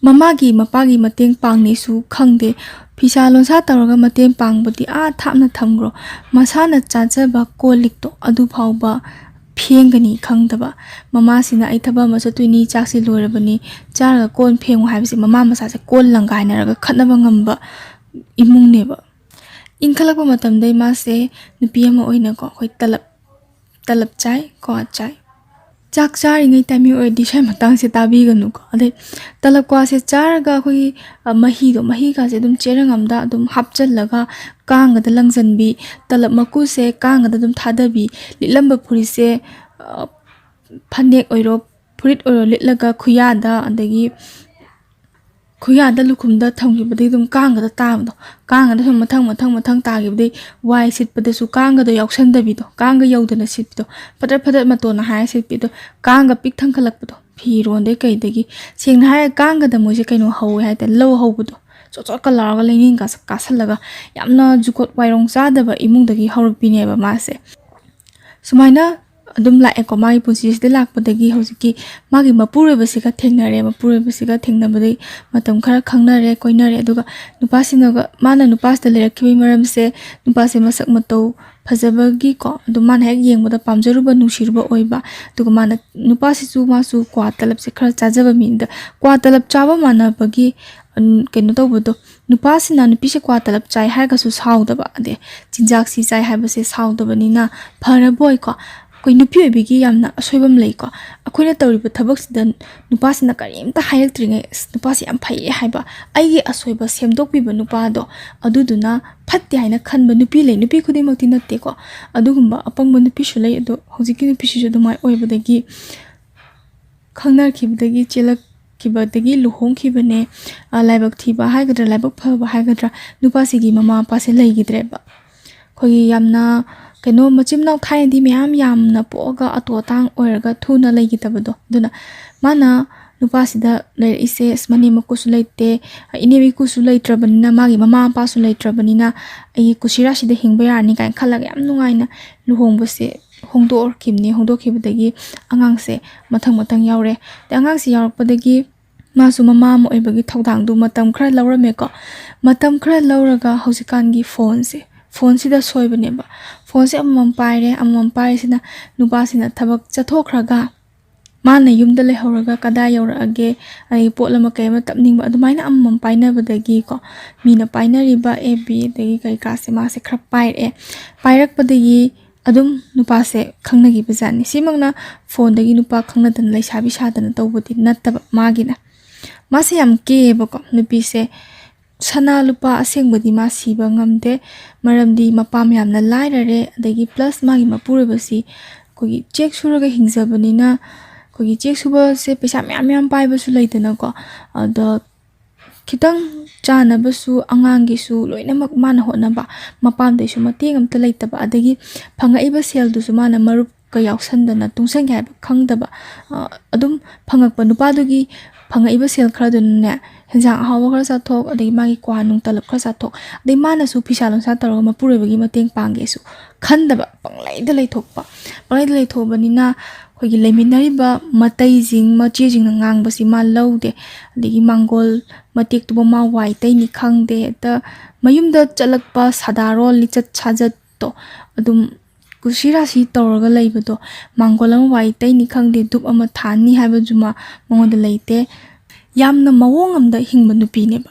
ꯃꯃꯥꯒꯤ ꯃꯄꯥꯒꯤ ꯃꯇꯦꯡ ꯄꯥꯡꯅꯤꯁꯨ ꯈꯪꯗꯦ꯫ ꯐꯤꯁꯥ ꯂꯣꯟꯁꯥ ꯇꯧꯔꯒ ꯃꯇꯦꯡ ꯄꯥꯡꯕꯗꯤ ꯑꯥ ꯊꯥꯞꯅ ꯊꯝꯈ꯭ꯔꯣ꯫ ꯃꯁꯥꯅ ꯆꯥꯖꯕ ꯀꯣꯜ ꯂꯤꯛꯇꯣ ꯑꯗꯨ ꯐꯥꯎꯕ ꯐꯦꯡꯒꯅꯤ ꯈꯪꯗꯕ꯫ ꯃꯃꯥꯁꯤꯅ "ꯑꯩ ꯊꯕꯛ ꯑꯃ ꯆꯠꯇꯣꯏꯅꯤ, ꯆꯥꯛꯁꯤ ꯂꯣꯏꯔꯕꯅꯤ, ꯆꯥꯔꯒ ꯀꯣꯟ ꯐꯦꯡꯉꯨ" ꯍꯥꯏꯕꯁꯦ ꯃꯃꯥ ꯃꯆꯥꯁꯦ ꯀꯣꯟ ꯂꯪꯒꯥꯏꯅꯔꯒ ꯈꯠꯅꯕ ꯉꯝꯕ ꯏꯃꯨꯡꯅꯦꯕ꯫ ꯏꯟꯈꯠꯂꯛꯄ ꯃꯇꯝꯗꯩ ꯃꯥꯁꯦ ꯅꯨꯄꯤ ꯑꯃ ꯑꯣꯏꯅꯀꯣ, ꯑꯩꯈꯣꯏ ꯇꯂꯞ, ꯇꯂꯞ ꯆꯥꯏ, ꯀ꯭ꯋꯥ ꯆꯥꯏ꯫ ꯆꯥꯛ ꯆꯥꯔꯤꯉꯩ ꯇꯥꯏꯃꯤꯡ ꯑꯣꯏꯔꯗꯤ ꯁ꯭ꯋꯥꯏ ꯃꯇꯥꯡꯁꯦ ꯇꯥꯕꯤꯒꯅꯨꯀꯣ꯫ ꯑꯗꯩ ꯇꯂꯞ ꯀ꯭ꯋꯥꯁꯦ ꯆꯥꯔꯒ ꯑꯩꯈꯣꯏꯒꯤ, ꯑ, ꯃꯍꯤꯗꯣ, ꯃꯍꯤꯒꯥꯁꯦ ꯑꯗꯨꯝ ꯆꯦꯔꯪ ꯑꯝꯗ ꯑꯗꯨꯝ ꯍꯥꯞꯆꯜꯂꯒ ꯀꯥꯡꯒꯗ ꯂꯪꯁꯤꯟꯕꯤ, ꯇꯂꯞ ꯃꯀꯨꯁꯦ ꯀꯥꯡꯒꯗ ꯑꯗꯨꯝ ꯊꯥꯗꯕꯤ, ꯂꯤꯠꯂꯝꯕ ꯐꯨꯔꯤꯠꯁꯦ, ꯑ, ꯐꯅꯦꯛ ꯑꯣꯏꯔꯣ, ꯐꯨꯔꯤꯠ ꯑꯣꯏꯔꯣ ꯂꯤꯠꯂꯒ ꯈꯨꯌꯥꯗ, ꯑꯗꯒꯤ ꯈꯨꯌꯥꯗ ꯂꯨꯈꯨꯝꯗ ꯊꯝꯈꯤꯕꯗꯒꯤ ꯑꯗꯨꯝ ꯀꯥꯡꯒꯗ ꯇꯥꯕꯗꯣ, ꯀꯥꯡꯒꯗ ꯁꯨꯝ ꯃꯊꯪ ꯃꯊꯪ ꯃꯊꯪ ꯇꯥꯈꯤꯕꯗꯩ ꯋꯥꯏ ꯁꯤꯠꯄꯗꯁꯨ ꯀꯥꯡꯒꯗꯣ ꯌꯥꯎꯁꯟꯗꯕꯤꯗꯣ, ꯀꯥꯡꯒ ꯌꯧꯗꯅ ꯁꯤꯠꯄꯤꯗꯣ, ꯐꯗꯠ ꯐꯗꯠ ꯃꯇꯣꯟꯅ ꯍꯥꯏꯔ ꯁꯤꯠꯄꯤꯗꯣ, ꯀꯥꯡꯒ ꯄꯤꯛ ꯊꯪꯒꯠꯂꯛꯄꯗꯣ, ꯐꯤꯔꯣꯟꯗꯩ ꯀꯩꯗꯒꯤ꯫ ꯁꯦꯡꯅ ꯍꯥꯏꯔꯒ ꯀꯥꯡꯒꯗ ꯃꯣꯏꯁꯦ ꯀꯩꯅꯣ ꯍꯧꯋꯦ ꯍꯥꯏ ꯇꯥꯔꯦ, ꯂꯧ ꯍꯧꯕꯗꯣ, ꯆꯣꯠ ꯆꯣꯠꯀ ꯂꯥꯎꯔꯒ ꯂꯩꯅꯤꯡ ꯀꯥꯁ-, ꯀꯥꯁꯜꯂꯒ ꯌꯥꯝꯅ ꯖꯨꯒꯣꯠ ꯋꯥꯏꯔꯣꯡ ꯆꯥꯗꯕ ꯏꯃꯨꯡꯗꯒꯤ ꯍꯧꯔꯛꯄꯤꯅꯦꯕ ꯃꯥꯁꯦ꯫ ꯁꯨꯃꯥꯏꯅ ꯑꯗꯨꯝ ꯂꯥꯛꯑꯦꯀꯣ꯫ ꯃꯥꯒꯤ ꯄꯨꯟꯁꯤꯁꯤꯗ ꯂꯥꯛꯄꯗꯒꯤ ꯍꯧꯖꯤꯛꯀꯤ ꯃꯥꯒꯤ ꯃꯄꯨꯔꯣꯏꯕꯁꯤꯒ ꯊꯦꯡꯅꯔꯦ꯫ ꯃꯄꯨꯔꯣꯏꯕꯁꯤꯒ ꯊꯦꯡꯅꯕꯗꯒꯤ ꯃꯇꯝ ꯈꯔ ꯈꯪꯅꯔꯦ, ꯀꯣꯏꯅꯔꯦ꯫ ꯑꯗꯨꯒ ꯅꯨꯄꯥꯁꯤꯅꯒ, ꯃꯥꯅ ꯅꯨꯄꯥꯁꯤꯗ ꯂꯩꯔꯛꯈꯤꯕꯒꯤ ꯃꯔꯝꯁꯦ, ꯅꯨꯄꯥꯁꯦ ꯃꯁꯛ ꯃꯇꯧ ꯐꯖꯕꯒꯤꯀꯣ, ꯑꯗꯨꯝ ꯃꯥꯅ ꯍꯦꯛ ꯌꯦꯡꯕꯗ ꯄꯥꯝꯖꯔꯨꯕ, ꯅꯨꯡꯁꯤꯔꯨꯕ ꯑꯣꯏꯕ꯫ ꯑꯗꯨꯒ ꯃꯥꯅ, ꯅꯨꯄꯥꯁꯤꯁꯨ ꯃꯥꯁꯨ ꯀ꯭ꯋꯥ ꯇꯂꯞꯁꯦ ꯈꯔ ꯆꯥꯖꯕ ꯃꯤꯅꯤꯗ, ꯀ꯭ꯋꯥ ꯇꯂꯞ ꯆꯥꯕ ꯃꯥꯟꯅꯕꯒꯤ, ꯎꯝ, ꯀꯩꯅꯣ ꯇꯧꯕꯗꯣ, ꯅꯨꯄꯥꯁꯤꯅ ꯅꯨꯄꯤꯁꯦ ꯀ꯭ꯋꯥ ꯇꯂꯞ ꯆꯥꯏ ꯍꯥꯏꯔꯒꯁꯨ ꯁꯥꯎꯗꯕ, ꯑꯗꯩ ꯆꯤꯟꯖꯥꯛꯁꯤ ꯆꯥꯏ ꯍꯥꯏꯕꯁꯦ ꯁꯥꯎꯗꯕꯅꯤꯅ ꯐꯔꯕꯣꯏꯀꯣ꯫ ꯑꯩꯈꯣꯏ ꯅꯨꯄꯤ ꯑꯣꯏꯕꯤꯒꯤ ꯌꯥꯝꯅ ꯑꯁꯣꯏꯕ ꯑꯃ ꯂꯩꯀꯣ꯫ ꯑꯩꯈꯣꯏꯅ ꯇꯧꯔꯤꯕ ꯊꯕꯛꯁꯤꯗ ꯅꯨꯄꯥꯁꯤꯅ ꯀꯔꯤꯝꯇ ꯍꯥꯏꯔꯛꯇ꯭ꯔꯤꯉꯩ, "ꯑꯁ, ꯅꯨꯄꯥꯁꯤ ꯌꯥꯝ ꯐꯩꯌꯦ" ꯍꯥꯏꯕ, ꯑꯩꯒꯤ ꯑꯁꯣꯏꯕ ꯁꯦꯝꯗꯣꯛꯄꯤꯕ ꯅꯨꯄꯥꯗꯣ, ꯑꯗꯨꯗꯨꯅ ꯐꯠꯇꯦ ꯍꯥꯏꯅ ꯈꯟꯕ ꯅꯨꯄꯤ ꯂꯩ꯫ ꯅꯨꯄꯤ ꯈꯨꯗꯤꯡꯃꯛꯇꯤ ꯅꯠꯇꯦꯀꯣ, ꯑꯗꯨꯒꯨꯝꯕ ꯑꯄꯪꯕ ꯅꯨꯄꯤꯁꯨ ꯂꯩ꯫ ꯑꯗꯣ ꯍꯧꯖꯤꯛꯀꯤ ꯅꯨꯄꯤꯁꯤꯁꯨ ꯑꯗꯨꯃꯥꯏꯅ ꯑꯣꯏꯕꯗꯒꯤ ꯈꯪꯅꯈꯤꯕꯗꯒꯤ, ꯆꯦꯜꯂꯛꯈꯤꯕꯗꯒꯤ ꯂꯨꯍꯣꯡꯈꯤꯕꯅꯦ꯫ ꯑ, ꯂꯥꯏꯕꯛ ꯊꯤꯕ ꯍꯥꯏꯒꯗ꯭ꯔꯥ, ꯂꯥꯏꯕꯛ ꯐꯕ ꯍꯥꯏꯒꯗ꯭ꯔꯥ, ꯅꯨꯄꯥꯁꯤꯒꯤ ꯃꯃꯥ ꯃꯄꯥꯁꯦ ꯂꯩꯈꯤꯗ꯭ꯔꯦꯕ꯫ ꯑꯩꯈꯣꯏꯒꯤ ꯌꯥꯝꯅ ꯀꯩꯅꯣ, ꯃꯆꯤꯟ ꯃꯅꯥꯎ ꯊꯥꯏꯅꯗꯤ ꯃꯌꯥꯝ ꯌꯥꯝꯅ ꯄꯣꯛꯑꯒ ꯑꯇꯣ ꯑꯇꯥꯡ ꯑꯣꯏꯔꯒ ꯊꯨꯅ ꯂꯩꯈꯤꯗꯕꯗꯣ꯫ ꯑꯗꯨꯅ ꯃꯥꯅ ꯅꯨꯄꯥꯁꯤꯗ ꯂꯩꯔꯛꯏꯁꯦ, ꯑꯁ, ꯃꯅꯦꯝ ꯃꯀꯨꯁꯨ ꯂꯩꯇꯦ, ꯏꯅꯦꯝ ꯏꯀꯨꯁꯨ ꯂꯩꯇ꯭ꯔꯕꯅꯤꯅ, ꯃꯥꯒꯤ ꯃꯃꯥ ꯃꯄꯥꯁꯨ ꯂꯩꯇ꯭ꯔꯕꯅꯤꯅ ꯑꯩꯒꯤ ꯀꯨꯁꯤꯔꯥꯁꯤꯗ ꯍꯤꯡꯕ ꯌꯥꯔꯅꯤ ꯀꯥꯏꯅ ꯈꯜꯂꯒ ꯌꯥꯝ ꯅꯨꯡꯉꯥꯏꯅ ꯂꯨꯍꯣꯡꯕꯁꯦ ꯍꯣꯡꯗꯣꯛꯈꯤꯕꯅꯤ꯫ ꯍꯣꯡꯗꯣꯛꯈꯤꯕꯗꯒꯤ ꯑꯉꯥꯡꯁꯦ ꯃꯊꯪ ꯃꯊꯪ ꯌꯥꯎꯔꯦ꯫ ꯑꯗꯩ ꯑꯉꯥꯡꯁꯦ ꯌꯥꯎꯔꯛꯄꯗꯒꯤ ꯃꯥꯁꯨ ꯃꯃꯥ ꯑꯃ ꯑꯣꯏꯕꯒꯤ ꯊꯧꯗꯥꯡꯗꯨ ꯃꯇꯝ ꯈꯔ ꯂꯧꯔꯝꯃꯦꯀꯣ꯫ ꯃꯇꯝ ꯈꯔ ꯂꯧꯔꯒ ꯍꯧꯖꯤꯛꯀꯥꯟꯒꯤ ꯐꯣꯟꯁꯦ, ꯐꯣꯟꯁꯤꯗ ꯁꯣꯏꯕꯅꯦꯕ꯫ ꯐꯣꯟꯁꯦ ꯑꯃꯃꯝ ꯄꯥꯏꯔꯦ, ꯑꯃꯃꯝ ꯄꯥꯏꯔꯤꯁꯤꯅ ꯅꯨꯄꯥꯁꯤꯅ ꯊꯕꯛ ꯆꯠꯊꯣꯛꯈ꯭ꯔꯒ ꯃꯥꯅ ꯌꯨꯝꯗ ꯂꯩꯍꯧꯔꯒ ꯀꯗꯥꯏ ꯌꯧꯔꯛꯑꯒꯦ, ꯑꯩ ꯄꯣꯠ ꯑꯃ ꯀꯩ ꯑꯃ ꯇꯞꯅꯤꯡꯕ, ꯑꯗꯨꯃꯥꯏꯅ ꯑꯃꯃꯝ ꯄꯥꯏꯅꯕꯗꯒꯤꯀꯣ, ꯃꯤꯅ ꯄꯥꯏꯅꯔꯤꯕ ꯑꯦꯐ ꯕꯤ ꯑꯗꯒꯤ ꯀꯩꯀꯥꯁꯦ ꯃꯥꯁꯦ ꯈꯔ ꯄꯥꯏꯔꯛꯑꯦ꯫ ꯄꯥꯏꯔꯛꯄꯗꯒꯤ ꯑꯗꯨꯝ ꯅꯨꯄꯥꯁꯦ ꯈꯪꯅꯈꯤꯕ ꯖꯥꯠꯅꯤ꯫ ꯁꯤꯃꯛꯅ ꯐꯣꯟꯗꯒꯤ ꯅꯨꯄꯥ ꯈꯪꯅꯗꯅ ꯂꯩꯁꯥꯕꯤ ꯁꯥꯗꯅ ꯇꯧꯕꯗꯤ ꯅꯠꯇꯕ ꯃꯥꯒꯤꯅ꯫ ꯃꯥꯁꯦ ꯌꯥꯝ ꯀꯦꯌꯦꯕꯀꯣ ꯅꯨꯄꯤꯁꯦ꯫ ꯁꯅꯥ ꯂꯨꯄꯥ ꯑꯁꯦꯡꯕꯗꯤ ꯃꯥ ꯁꯤꯕ ꯉꯝꯗꯦ, ꯃꯔꯝꯗꯤ ꯃꯄꯥ ꯃꯌꯥꯝꯅ ꯂꯥꯏꯔꯔꯦ, ꯑꯗꯒꯤ ꯄ꯭ꯂꯁ ꯃꯥꯒꯤ ꯃꯄꯨꯔꯣꯏꯕꯁꯤ ꯑꯩꯈꯣꯏꯒꯤ ꯆꯦꯛ ꯁꯨꯔꯒ ꯍꯤꯡꯖꯕꯅꯤꯅ, ꯑꯩꯈꯣꯏꯒꯤ ꯆꯦꯛ ꯁꯨꯕꯁꯦ ꯄꯩꯁꯥ ꯃꯌꯥꯝ ꯃꯌꯥꯝ ꯄꯥꯏꯕꯁꯨ ꯂꯩꯗꯅꯀꯣ꯫ ꯑꯗꯣ ꯈꯤꯇꯪ ꯆꯥꯅꯕꯁꯨ, ꯑꯉꯥꯡꯒꯤꯁꯨ ꯂꯣꯏꯅꯃꯛ ꯃꯥꯅ ꯍꯣꯠꯅꯕ, ꯃꯄꯥꯝꯗꯩꯁꯨ ꯃꯇꯦꯡ ꯑꯝꯇ ꯂꯩꯇꯕ, ꯑꯗꯒꯤ ꯐꯪꯉꯛꯏꯕ ꯁꯦꯜꯗꯨꯁꯨ ꯃꯥꯅ ꯃꯔꯨꯞꯀ ꯌꯥꯎꯁꯟꯗꯅ ꯇꯨꯡꯁꯟꯒꯦ ꯍꯥꯏꯕ ꯈꯪꯗꯕ, ꯑ, ꯑꯗꯨꯝ ꯐꯪꯉꯛꯄ ꯅꯨꯄꯥꯗꯨꯒꯤ ꯐꯪꯉꯛꯏꯕ ꯁꯦꯜ ꯈꯔꯗꯨꯅꯅꯦ, ꯍꯦꯟꯖꯥꯡ ꯑꯍꯥꯎꯕ ꯈꯔ ꯆꯥꯊꯣꯛ, ꯑꯗꯒꯤ ꯃꯥꯒꯤ ꯀ꯭ꯋꯥ ꯅꯨꯡ ꯇꯂꯞ ꯈꯔ ꯆꯥꯊꯣꯛ, ꯑꯗꯩ ꯃꯥꯅꯁꯨ ꯐꯤꯁꯥ ꯂꯣꯟꯁꯥ ꯇꯧꯔꯒ ꯃꯄꯨꯔꯣꯏꯕꯒꯤ ꯃꯇꯦꯡ ꯄꯥꯡꯒꯦꯁꯨ ꯈꯟꯗꯕ, ꯄꯪꯂꯩꯗ ꯂꯩꯊꯣꯛꯄ꯫ ꯄꯪꯂꯩꯗ ꯂꯩꯊꯣꯛꯑꯕꯅꯤꯅ ꯑꯩꯈꯣꯏꯒꯤ ꯂꯩꯃꯤꯟꯅꯔꯤꯕ ꯃꯇꯩꯁꯤꯡ, ꯃꯆꯦꯁꯤꯡꯅ ꯉꯥꯡꯕꯁꯤ ꯃꯥ ꯂꯧꯗꯦ꯫ ꯑꯗꯒꯤ ꯃꯥꯡꯒꯣꯜ ꯃꯇꯦꯛꯇꯨꯕꯨ ꯃꯥ ꯋꯥꯏ ꯇꯩꯅꯤ ꯈꯪꯗꯦ, ꯍꯦꯛꯇ ꯃꯌꯨꯝꯗ ꯆꯠꯂꯛꯄ ꯁꯥꯗꯥꯔꯣꯟ ꯂꯤꯆꯠ ꯁꯥꯖꯠꯇꯣ ꯑꯗꯨꯝ ꯀꯨꯁꯤ ꯔꯥꯁꯤ ꯇꯧꯔꯒ ꯂꯩꯕꯗꯣ, ꯃꯥꯡꯒꯣꯜ ꯑꯃ ꯋꯥꯏ ꯇꯩꯅꯤ ꯈꯪꯗꯦ, ꯙꯨꯞ ꯑꯃ ꯊꯥꯟꯅꯤ ꯍꯥꯏꯕꯗꯨꯃ ꯃꯉꯣꯟꯗ ꯂꯩꯇꯦ꯫ ꯌꯥꯝꯅ ꯃꯑꯣꯡ ꯑꯃꯗ ꯍꯤꯡꯕ ꯅꯨꯄꯤꯅꯦꯕ꯫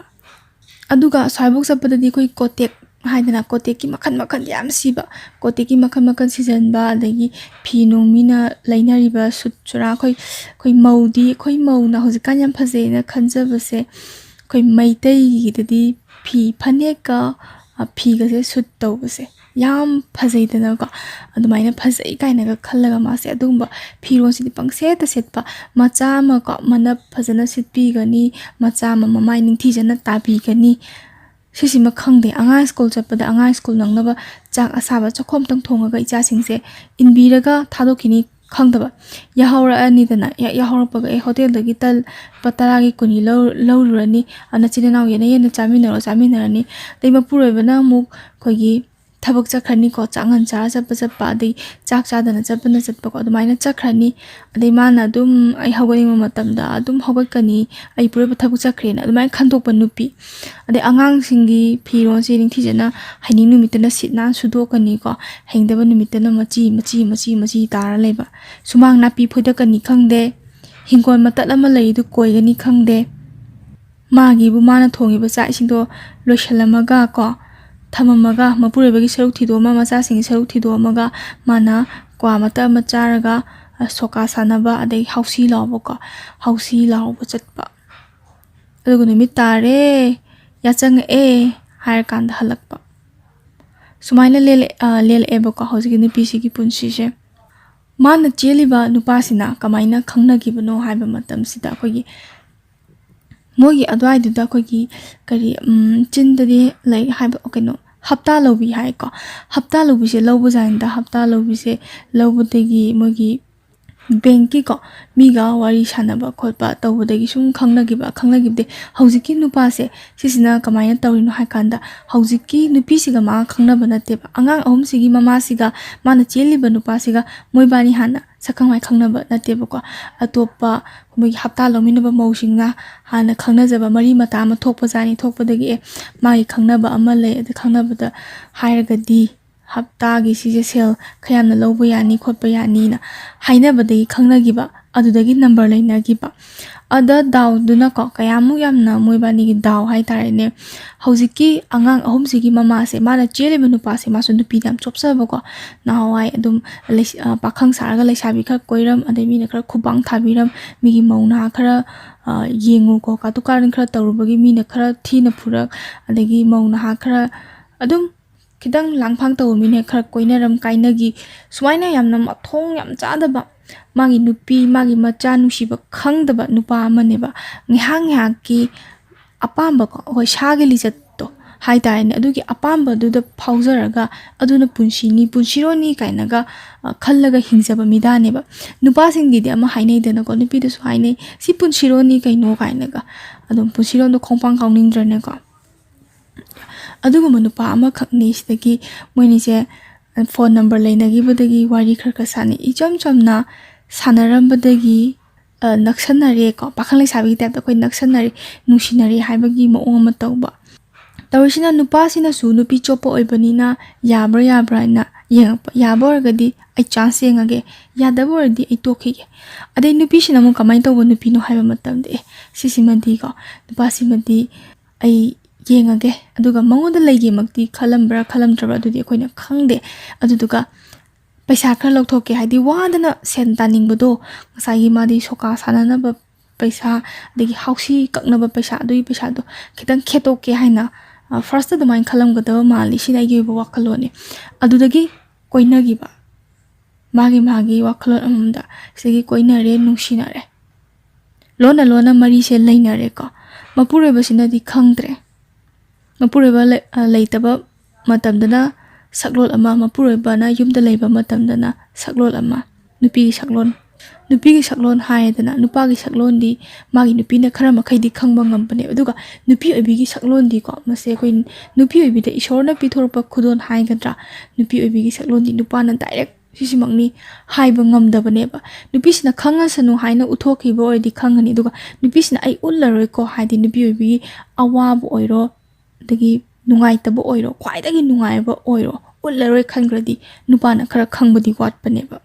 ꯑꯗꯨꯒ ꯑꯁ꯭ꯋꯥꯏꯐꯥꯎ ꯆꯠꯄꯗꯗꯤ ꯑꯩꯈꯣꯏ ꯀꯣꯇꯦꯛ ꯍꯥꯏꯗꯅ ꯀꯣꯇꯦꯛꯀꯤ ꯃꯈꯜ ꯃꯈꯜ ꯌꯥꯝ ꯁꯤꯕ, ꯀꯣꯇꯦꯛꯀꯤ ꯃꯈꯜ ꯃꯈꯜ ꯁꯤꯖꯟꯕ, ꯑꯗꯒꯤ ꯐꯤ ꯅꯨꯡ ꯃꯤꯅ ꯂꯩꯅꯔꯤꯕ ꯁꯨꯠ ꯆꯨꯔꯥ, ꯑꯩꯈꯣꯏ, ꯑꯩꯈꯣꯏ ꯃꯧꯗꯤ, ꯑꯩꯈꯣꯏ ꯃꯧꯅ ꯍꯧꯖꯤꯛꯀꯥꯟ ꯌꯥꯝ ꯐꯖꯩꯅ ꯈꯟꯖꯕꯁꯦ, ꯑꯩꯈꯣꯏ ꯃꯩꯇꯩꯒꯤꯗꯗꯤ ꯐꯤ ꯐꯅꯦꯛꯀ, ꯑ, ꯐꯤꯒꯁꯦ ꯁꯨꯠ ꯇꯧꯕꯁꯦ ꯌꯥꯝ ꯐꯖꯩꯗꯅꯀꯣ꯫ ꯑꯗꯨꯃꯥꯏꯅ ꯐꯖꯩ ꯀꯥꯏꯅꯒ ꯈꯜꯂꯒ ꯃꯥꯁꯦ ꯑꯗꯨꯒꯨꯝꯕ ꯐꯤꯔꯣꯜꯁꯤꯗꯤ ꯄꯪꯁꯦꯠꯇ ꯁꯦꯠꯄ꯫ ꯃꯆꯥ ꯑꯃꯀꯣ, ꯃꯅꯞ ꯐꯖꯅ ꯁꯤꯠꯄꯤꯒꯅꯤ, ꯃꯆꯥ ꯑꯃ ꯃꯃꯥꯏ ꯅꯤꯡꯊꯤꯖꯅ ꯇꯥꯕꯤꯒꯅꯤ꯫ ꯁꯤꯁꯤꯃ ꯈꯪꯗꯦ, ꯑꯉꯥꯡ ꯁ꯭ꯀꯨꯜ ꯆꯠꯄꯗ ꯑꯉꯥꯡ ꯁ꯭ꯀꯨꯜ ꯅꯪꯅꯕ ꯆꯥꯛ ꯑꯁꯥꯕ ꯆꯥꯛꯈꯣꯝꯇꯪ ꯊꯣꯡꯉꯒ ꯏꯆꯥꯁꯤꯡꯁꯦ ꯏꯟꯕꯤꯔꯒ ꯊꯥꯗꯣꯛꯈꯤꯅꯤ ꯈꯪꯗꯕ꯫ ꯌꯥꯍꯧꯔꯛꯑꯅꯤꯗꯅ, ꯌꯥ-, ꯌꯥꯍꯧꯔꯛꯄꯒ ꯑꯦ ꯍꯣꯇꯦꯜꯗꯒꯤ ꯇꯜ ꯂꯨꯄꯥ ꯇꯔꯥꯒꯤ ꯀꯨꯟꯒꯤ ꯂꯧ-, ꯂꯧꯔꯨꯔꯅꯤ꯫ ꯑ, ꯅꯆꯤꯟ ꯅꯅꯥꯎ ꯌꯦꯟꯅ ꯌꯦꯟꯅ ꯆꯥꯃꯤꯟꯅꯔꯣ, ꯆꯥꯃꯤꯟꯅꯔꯅꯤ꯫ ꯑꯗꯩ ꯃꯄꯨꯔꯣꯏꯕꯅ ꯑꯃꯨꯛ ꯑꯩꯈꯣꯏꯒꯤ ꯊꯕꯛ ꯆꯠꯈ꯭ꯔꯅꯤꯀꯣ, ꯆꯥꯛ ꯉꯟ ꯆꯥꯔ ꯆꯠꯄ ꯆꯠꯄ, ꯑꯗꯩ ꯆꯥꯛ ꯆꯥꯗꯅ ꯆꯠꯄꯅ ꯆꯠꯄꯀꯣ, ꯑꯗꯨꯃꯥꯏꯅ ꯆꯠꯈ꯭ꯔꯅꯤ꯫ ꯑꯗꯩ ꯃꯥꯅ ꯑꯗꯨꯝ ꯑꯩ ꯍꯧꯒꯠꯅꯤꯡꯕ ꯃꯇꯝꯗ ꯑꯗꯨꯝ ꯍꯧꯒꯠꯀꯅꯤ, ꯑꯩ ꯄꯨꯔꯣꯏꯕ ꯊꯕꯛ ꯆꯠꯈ꯭ꯔꯦꯅ ꯑꯗꯨꯃꯥꯏꯅ ꯈꯟꯗꯣꯛꯄ ꯅꯨꯄꯤ꯫ ꯑꯗꯩ ꯑꯉꯥꯡꯁꯤꯡꯒꯤ ꯐꯤꯔꯣꯜꯁꯦ ꯅꯤꯡꯊꯤꯖꯅ ꯍꯩꯅꯤꯡ ꯅꯨꯃꯤꯠꯇꯅ ꯁꯤꯠ ꯅꯥꯟ ꯁꯨꯗꯣꯛꯀꯅꯤꯀꯣ, ꯍꯩꯅꯤꯡꯗꯕ ꯅꯨꯃꯤꯠꯇꯅ ꯃꯆꯤ ꯃꯆꯤ ꯃꯆꯤ ꯃꯆꯤ ꯇꯥꯔ ꯂꯩꯕ꯫ ꯁꯨꯃꯥꯡ ꯅꯥꯄꯤ ꯐꯣꯏꯗꯠꯀꯅꯤ ꯈꯪꯗꯦ, ꯍꯤꯡꯒꯣꯜ ꯃꯇꯠ ꯑꯃ ꯂꯩꯔꯤꯗꯨ ꯀꯣꯏꯒꯅꯤ ꯈꯪꯗꯦ꯫ ꯃꯥꯒꯤꯕꯨ ꯃꯥꯅ ꯊꯣꯡꯉꯤꯕ ꯆꯥꯛ ꯏꯁꯤꯡꯗꯣ ꯂꯣꯏꯁꯤꯜꯂꯝꯃꯒ ꯀꯣ, ꯊꯝꯃꯝꯃꯒ, ꯃꯄꯨꯔꯣꯏꯕꯒꯤ ꯁꯔꯨꯛ ꯊꯤꯗꯣꯛꯑꯝꯃ, ꯃꯆꯥꯁꯤꯡꯒꯤ ꯁꯔꯨꯛ ꯊꯤꯗꯣꯛꯑꯝꯃꯒ, ꯃꯥꯅ ꯀ꯭ꯋꯥ ꯃꯇꯞ ꯑꯃ ꯆꯥꯔꯒ, ꯑ, ꯁꯣꯀꯥ ꯁꯥꯟꯅꯕ, ꯑꯗꯩ ꯍꯥꯎꯁꯤ ꯂꯥꯎꯕꯀꯣ, ꯍꯥꯎꯁꯤ ꯂꯥꯎꯕ ꯆꯠꯄ꯫ ꯑꯗꯨꯒ ꯅꯨꯃꯤꯠ ꯇꯥꯔꯦ, ꯌꯥꯆꯪꯉꯛꯑꯦ ꯍꯥꯏꯔꯀꯥꯟꯗ ꯍꯜꯂꯛꯄ꯫ ꯁꯨꯃꯥꯏꯅ ꯂꯦꯜꯂꯛ-, ꯑ, ꯂꯦꯜꯂꯛꯑꯦꯕꯀꯣ ꯍꯧꯖꯤꯛꯀꯤ ꯅꯨꯄꯤꯁꯤꯒꯤ ꯄꯨꯟꯁꯤꯁꯦ꯫ ꯃꯥꯅ ꯆꯦꯜꯂꯤꯕ ꯅꯨꯄꯥꯁꯤꯅ ꯀꯃꯥꯏꯅ ꯈꯪꯅꯈꯤꯕꯅꯣ ꯍꯥꯏꯕ ꯃꯇꯝꯁꯤꯗ, ꯑꯩꯈꯣꯏꯒꯤ ꯃꯣꯏꯒꯤ ꯑꯗꯨꯋꯥꯏꯗꯨꯗ ꯑꯩꯈꯣꯏꯒꯤ ꯀꯔꯤ, ꯎꯝ, ꯆꯤꯟꯗꯗꯤ ꯂꯩ ꯍꯥꯏꯕ, ꯀꯩꯅꯣ, ꯍꯞꯇꯥ ꯂꯧꯕꯤ ꯍꯥꯏꯀꯣ꯫ ꯍꯞꯇꯥ ꯂꯧꯕꯤꯁꯦ ꯂꯧꯕꯖꯥꯠꯅꯤꯗ꯫ ꯍꯞꯇꯥ ꯂꯧꯕꯤꯁꯦ ꯂꯧꯕꯗꯒꯤ ꯃꯣꯏꯒꯤ ꯕꯦꯡꯀꯤꯀꯣ, ꯃꯤꯒ ꯋꯥꯔꯤ ꯁꯥꯟꯅꯕ ꯈꯣꯠꯄ ꯇꯧꯕꯗꯒꯤ ꯁꯨꯝ ꯈꯪꯅꯈꯤꯕ, ꯈꯪꯅꯈꯤꯕꯗꯒꯤ ꯍꯧꯖꯤꯛꯀꯤ ꯅꯨꯄꯥꯁꯦ ꯁꯤꯁꯤꯅ ꯀꯃꯥꯏꯅ ꯇꯧꯔꯤꯅꯣ ꯍꯥꯏ ꯀꯥꯟꯗ, ꯍꯧꯖꯤꯛꯀꯤ ꯅꯨꯄꯤꯁꯤꯒ ꯃꯥ ꯈꯪꯅꯕ ꯅꯠꯇꯦꯕ꯫ ꯑꯉꯥꯡ ꯑꯍꯨꯝꯁꯤꯒꯤ ꯃꯃꯥꯁꯤꯒ ꯃꯥꯅ ꯆꯦꯜꯂꯤꯕ ꯅꯨꯄꯥꯁꯤꯒ ꯃꯣꯏꯕꯥꯅꯤ ꯍꯥꯟꯅ ꯁꯛꯈꯪ ꯃꯥꯏ ꯈꯪꯅꯕ ꯅꯠꯇꯦꯕꯀꯣ꯫ ꯑꯇꯣꯞꯄ ꯃꯣꯏꯒꯤ ꯍꯞꯇꯥ ꯂꯧꯃꯤꯟꯅꯕ ꯃꯧꯁꯤꯡꯅ ꯍꯥꯟꯅ ꯈꯪꯅꯖꯕ ꯃꯔꯤ ꯃꯇꯥ ꯑꯃ ꯊꯣꯛꯄꯖꯥꯠꯅꯤ꯫ ꯊꯣꯛꯄꯗꯒꯤ ꯑꯦ, ꯃꯥꯒꯤ ꯈꯪꯅꯕ ꯑꯃ ꯂꯩ, ꯑꯗꯨ ꯈꯪꯅꯕꯗ ꯍꯥꯏꯔꯒꯗꯤ ꯍꯞꯇꯥꯒꯤ ꯁꯤꯁꯦ ꯁꯦꯜ ꯈꯔ ꯌꯥꯝꯅ ꯂꯧꯕ ꯌꯥꯅꯤ, ꯈꯣꯠꯄ ꯌꯥꯅꯤꯅ ꯍꯥꯏꯅꯕꯗꯒꯤ ꯈꯪꯅꯈꯤꯕ, ꯑꯗꯨꯗꯒꯤ ꯅꯝꯕꯔ ꯂꯩꯅꯈꯤꯕ꯫ ꯑꯗ ꯗꯥꯎꯗꯨꯅꯀꯣ, ꯀꯌꯥꯃꯨꯛ ꯌꯥꯝꯅ ꯃꯣꯏꯕꯥꯅꯤꯒꯤ ꯗꯥꯎ ꯍꯥꯏꯇꯥꯔꯦꯅꯦ, ꯍꯧꯖꯤꯛꯀꯤ ꯑꯉꯥꯡ ꯑꯍꯨꯝꯁꯤꯒꯤ ꯃꯃꯥꯁꯦ, ꯃꯥꯅ ꯆꯦꯜꯂꯤꯕ ꯅꯨꯄꯥꯁꯦ, ꯃꯥꯁꯨ ꯅꯨꯄꯤꯗ ꯌꯥꯝ ꯆꯣꯞꯆꯕꯀꯣ꯫ ꯅꯍꯥꯟꯋꯥꯏ ꯑꯗꯨꯝ ꯂꯩꯁ-, ꯑ, ꯄꯥꯈꯪ ꯁꯥꯔꯒ ꯂꯩꯁꯥꯕꯤ ꯈꯔ ꯀꯣꯏꯔꯝ, ꯑꯗꯩ ꯃꯤꯅ ꯈꯔ ꯈꯨꯕꯥꯡ ꯊꯥꯕꯤꯔꯝ, ꯃꯤꯒꯤ ꯃꯧ ꯅꯍꯥ ꯈꯔ, ꯑ, ꯌꯦꯡꯉꯨꯀꯣ, ꯀꯥꯇꯨ ꯀꯥꯔꯟ ꯈꯔ ꯇꯧꯔꯨꯕꯒꯤ ꯃꯤꯅ ꯈꯔ ꯊꯤꯅ ꯐꯨꯔꯛ, ꯑꯗꯒꯤ ꯃꯧ ꯅꯍꯥ ꯈꯔ ꯑꯗꯨꯝ ꯈꯤꯇꯪ ꯂꯥꯡꯐꯥꯡ ꯇꯧꯕ ꯃꯤꯅ ꯈꯔ ꯀꯣꯏꯅꯔꯝ ꯀꯥꯏꯅꯈꯤ꯫ ꯁꯨꯃꯥꯏꯅ ꯌꯥꯝꯅ ꯃꯊꯣꯡ ꯌꯥꯝ ꯆꯥꯗꯕ, ꯃꯥꯒꯤ ꯅꯨꯄꯤ, ꯃꯥꯒꯤ ꯃꯆꯥ ꯅꯨꯡꯁꯤꯕ ꯈꯪꯗꯕ ꯅꯨꯄꯥ ꯑꯃꯅꯦꯕ꯫ ꯉꯥꯏꯍꯥꯛ ꯉꯥꯏꯍꯥꯛꯀꯤ ꯑꯄꯥꯝꯕꯀꯣ, ꯑꯩꯈꯣꯏ ꯁꯥꯒꯤ ꯂꯤꯆꯠꯇꯣ, ꯍꯥꯏꯇꯥꯔꯦꯅꯦ, ꯑꯗꯨꯒꯤ ꯑꯄꯥꯝꯕꯗꯨꯗ ꯐꯥꯎꯖꯔꯒ ꯑꯗꯨꯅ ꯄꯨꯟꯁꯤꯅꯤ, ꯄꯨꯟꯁꯤꯔꯣꯟꯅꯤ ꯀꯥꯏꯅꯒ, ꯑ, ꯈꯜꯂꯒ ꯍꯤꯡꯖꯕ ꯃꯤꯗꯥꯅꯦꯕ꯫ ꯅꯨꯄꯥꯁꯤꯡꯒꯤꯗꯤ ꯑꯃ ꯍꯥꯏꯅꯩꯗꯅꯀꯣ, ꯅꯨꯄꯤꯗꯁꯨ ꯍꯥꯏꯅꯩ, "ꯁꯤ ꯄꯨꯟꯁꯤꯔꯣꯟꯅꯤ ꯀꯩꯅꯣ?" ꯀꯥꯏꯅꯒ꯫ ꯑꯗꯨꯝ ꯄꯨꯟꯁꯤꯔꯣꯟꯗꯣ ꯈꯣꯡꯄꯥꯡ ꯀꯥꯎꯅꯤꯡꯗ꯭ꯔꯅꯦꯀꯣ? ꯑꯗꯨꯒꯨꯝꯕ ꯅꯨꯄꯥ ꯑꯃꯈꯛꯅꯤ꯫ ꯁꯤꯗꯒꯤ ꯃꯣꯏꯅꯤꯁꯦ ꯐꯣꯟ ꯅꯝꯕꯔ ꯂꯩꯅꯈꯤꯕꯗꯒꯤ ꯋꯥꯔꯤ ꯈꯔ ꯈꯔ ꯁꯥꯟꯅꯩ꯫ ꯏꯆꯝ ꯆꯝꯅ ꯁꯥꯟꯅꯔꯝꯕꯗꯒꯤ, ꯑ, ꯅꯛꯁꯟꯅꯔꯦꯀꯣ, ꯄꯥꯈꯪ ꯂꯩꯁꯥꯕꯤꯒꯤ ꯇꯥꯏꯞꯇ ꯑꯩꯈꯣꯏ ꯅꯛꯁꯟꯅꯔꯦ, ꯅꯨꯡꯁꯤꯅꯔꯦ ꯍꯥꯏꯕꯒꯤ ꯃꯑꯣꯡ ꯑꯃ ꯇꯧꯕ꯫ ꯇꯧꯔꯤꯁꯤꯅ ꯅꯨꯄꯥꯁꯤꯅꯁꯨ ꯅꯨꯄꯤ ꯆꯣꯞꯄ ꯑꯣꯏꯕꯅꯤꯅ ꯌꯥꯕ꯭ꯔꯥ ꯌꯥꯕ꯭ꯔꯥ ꯍꯥꯏꯅ ꯌꯦꯡꯉꯛꯄ꯫ ꯌꯥꯕ ꯑꯣꯏꯔꯒꯗꯤ ꯑꯩ ꯆꯥꯟꯁ ꯌꯦꯡꯉꯒꯦ, ꯌꯥꯗꯕ ꯑꯣꯏꯔꯗꯤ ꯑꯩ ꯇꯣꯛꯈꯤꯒꯦ꯫ ꯑꯗꯩ ꯅꯨꯄꯤꯁꯤꯅ ꯑꯃꯨꯛ ꯀꯃꯥꯏꯅ ꯇꯧꯕ ꯅꯨꯄꯤꯅꯣ ꯍꯥꯏꯕ ꯃꯇꯝꯗ, "ꯑꯦ, ꯁꯤꯁꯤꯃꯗꯤꯀꯣ, ꯅꯨꯄꯥꯁꯤꯃꯗꯤ ꯑꯩ ꯌꯦꯡꯉꯒꯦ, ꯑꯗꯨꯒ ꯃꯉꯣꯟꯗ ꯂꯩꯒꯦꯃꯛꯇꯤ ꯈꯜꯂꯝꯕ꯭ꯔꯥ ꯈꯜꯂꯝꯗ꯭ꯔꯕ꯭ꯔꯥ ꯑꯗꯨꯗꯤ ꯑꯩꯈꯣꯏꯅ ꯈꯪꯗꯦ꯫ ꯑꯗꯨꯗꯨꯒ ꯄꯩꯁꯥ ꯈꯔ ꯂꯧꯊꯣꯛꯀꯦ", ꯍꯥꯏꯗꯤ ꯋꯥꯗꯅ ꯁꯦꯟ ꯇꯥꯅꯤꯡꯕꯗꯣ, ꯉꯁꯥꯏꯒꯤ ꯃꯥꯗꯤ ꯁꯣꯀꯥ ꯁꯥꯟꯅꯅꯕ ꯄꯩꯁꯥ, ꯑꯗꯒꯤ ꯍꯥꯎꯁꯤ ꯀꯛꯅꯕ ꯄꯩꯁꯥ, ꯑꯗꯨꯒꯤ ꯄꯩꯁꯥꯗꯣ ꯈꯤꯇꯪ ꯈꯦꯠꯇꯣꯛꯀꯦ ꯍꯥꯏꯅ, ꯑ, ꯐꯥꯔꯁꯇ ꯑꯗꯨꯃꯥꯏꯅ ꯈꯜꯂꯝꯒꯗꯕ ꯃꯥꯜꯂꯤ꯫ ꯁꯤꯅ ꯑꯩꯒꯤ ꯑꯣꯏꯕ ꯋꯥꯈꯜꯂꯣꯟꯅꯤ꯫ ꯑꯗꯨꯗꯒꯤ ꯀꯣꯏꯅꯈꯤꯕ, ꯃꯥꯒꯤ ꯃꯥꯒꯤ ꯋꯥꯈꯜꯂꯣꯟ ꯑꯃꯃꯝꯗ꯫ ꯁꯤꯗꯒꯤ ꯀꯣꯏꯅꯔꯦ, ꯅꯨꯡꯁꯤꯅꯔꯦ, ꯂꯣꯟꯅ ꯂꯣꯟꯅ ꯃꯔꯤꯁꯦ ꯂꯩꯅꯔꯦꯀꯣ꯫ ꯃꯄꯨꯔꯣꯏꯕꯁꯤꯅꯗꯤ ꯈꯪꯗ꯭ꯔꯦ꯫ ꯃꯄꯨꯔꯣꯏꯕ ꯂꯩ-, ꯑ, ꯂꯩꯇꯕ ꯃꯇꯝꯗꯅ ꯁꯛꯂꯣꯟ ꯑꯃ, ꯃꯄꯨꯔꯣꯏꯕꯅ ꯌꯨꯝꯗ ꯂꯩꯕ ꯃꯇꯝꯗꯅ ꯁꯛꯂꯣꯟ ꯑꯃ, ꯅꯨꯄꯤꯒꯤ ꯁꯛꯂꯣꯟ꯫ ꯅꯨꯄꯤꯒꯤ ꯁꯛꯂꯣꯟ ꯍꯥꯏꯔꯦꯗꯅ, ꯅꯨꯄꯥꯒꯤ ꯁꯛꯂꯣꯟꯗꯤ ꯃꯥꯒꯤ ꯅꯨꯄꯤꯅ ꯈꯔ ꯃꯈꯩꯗꯤ ꯈꯪꯕ ꯉꯝꯕꯅꯦꯕ꯫ ꯑꯗꯨꯒ ꯅꯨꯄꯤ ꯑꯣꯏꯕꯤꯒꯤ ꯁꯛꯂꯣꯟꯗꯤꯀꯣ, ꯃꯁꯦ ꯑꯩꯈꯣꯏ ꯅꯨꯄꯤ ꯑꯣꯏꯕꯤꯗ ꯏꯁꯣꯔꯅ ꯄꯤꯊꯣꯔꯛꯄ ꯈꯨꯗꯣꯜ ꯍꯥꯏꯒꯗ꯭ꯔꯥ, ꯅꯨꯄꯤ ꯑꯣꯏꯕꯤꯒꯤ ꯁꯛꯂꯣꯟꯗꯤ ꯅꯨꯄꯥꯅ ꯗꯥꯏꯔꯦꯛ ꯁꯤꯁꯤꯃꯛꯅꯤ ꯍꯥꯏꯕ ꯉꯝꯗꯕꯅꯦꯕ꯫ ꯅꯨꯄꯤꯁꯤꯅ ꯈꯪꯉꯁꯅꯨ ꯍꯥꯏꯅ ꯎꯠꯊꯣꯛꯈꯤꯕ ꯑꯣꯏꯔꯗꯤ ꯈꯪꯒꯅꯤ, ꯑꯗꯨꯒ ꯅꯨꯄꯤꯁꯤꯅ "ꯑꯩ ꯎꯠꯂꯔꯣꯏꯀꯣ" ꯍꯥꯏꯗꯤ, ꯅꯨꯄꯤ ꯑꯣꯏꯕꯤꯒꯤ ꯑꯋꯥꯕ ꯑꯣꯏꯔꯣ, ꯑꯗꯒꯤ ꯅꯨꯡꯉꯥꯏꯇꯕ ꯑꯣꯏꯔꯣ, ꯈ꯭ꯋꯥꯏꯗꯒꯤ ꯅꯨꯡꯉꯥꯏꯕ ꯑꯣꯏꯔꯣ, ꯎꯠꯂꯔꯣꯏ ꯈꯟꯈ꯭ꯔꯗꯤ ꯅꯨꯄꯥꯅ ꯈꯔ ꯈꯪꯕꯗꯤ ꯋꯥꯠꯄꯅꯦꯕ꯫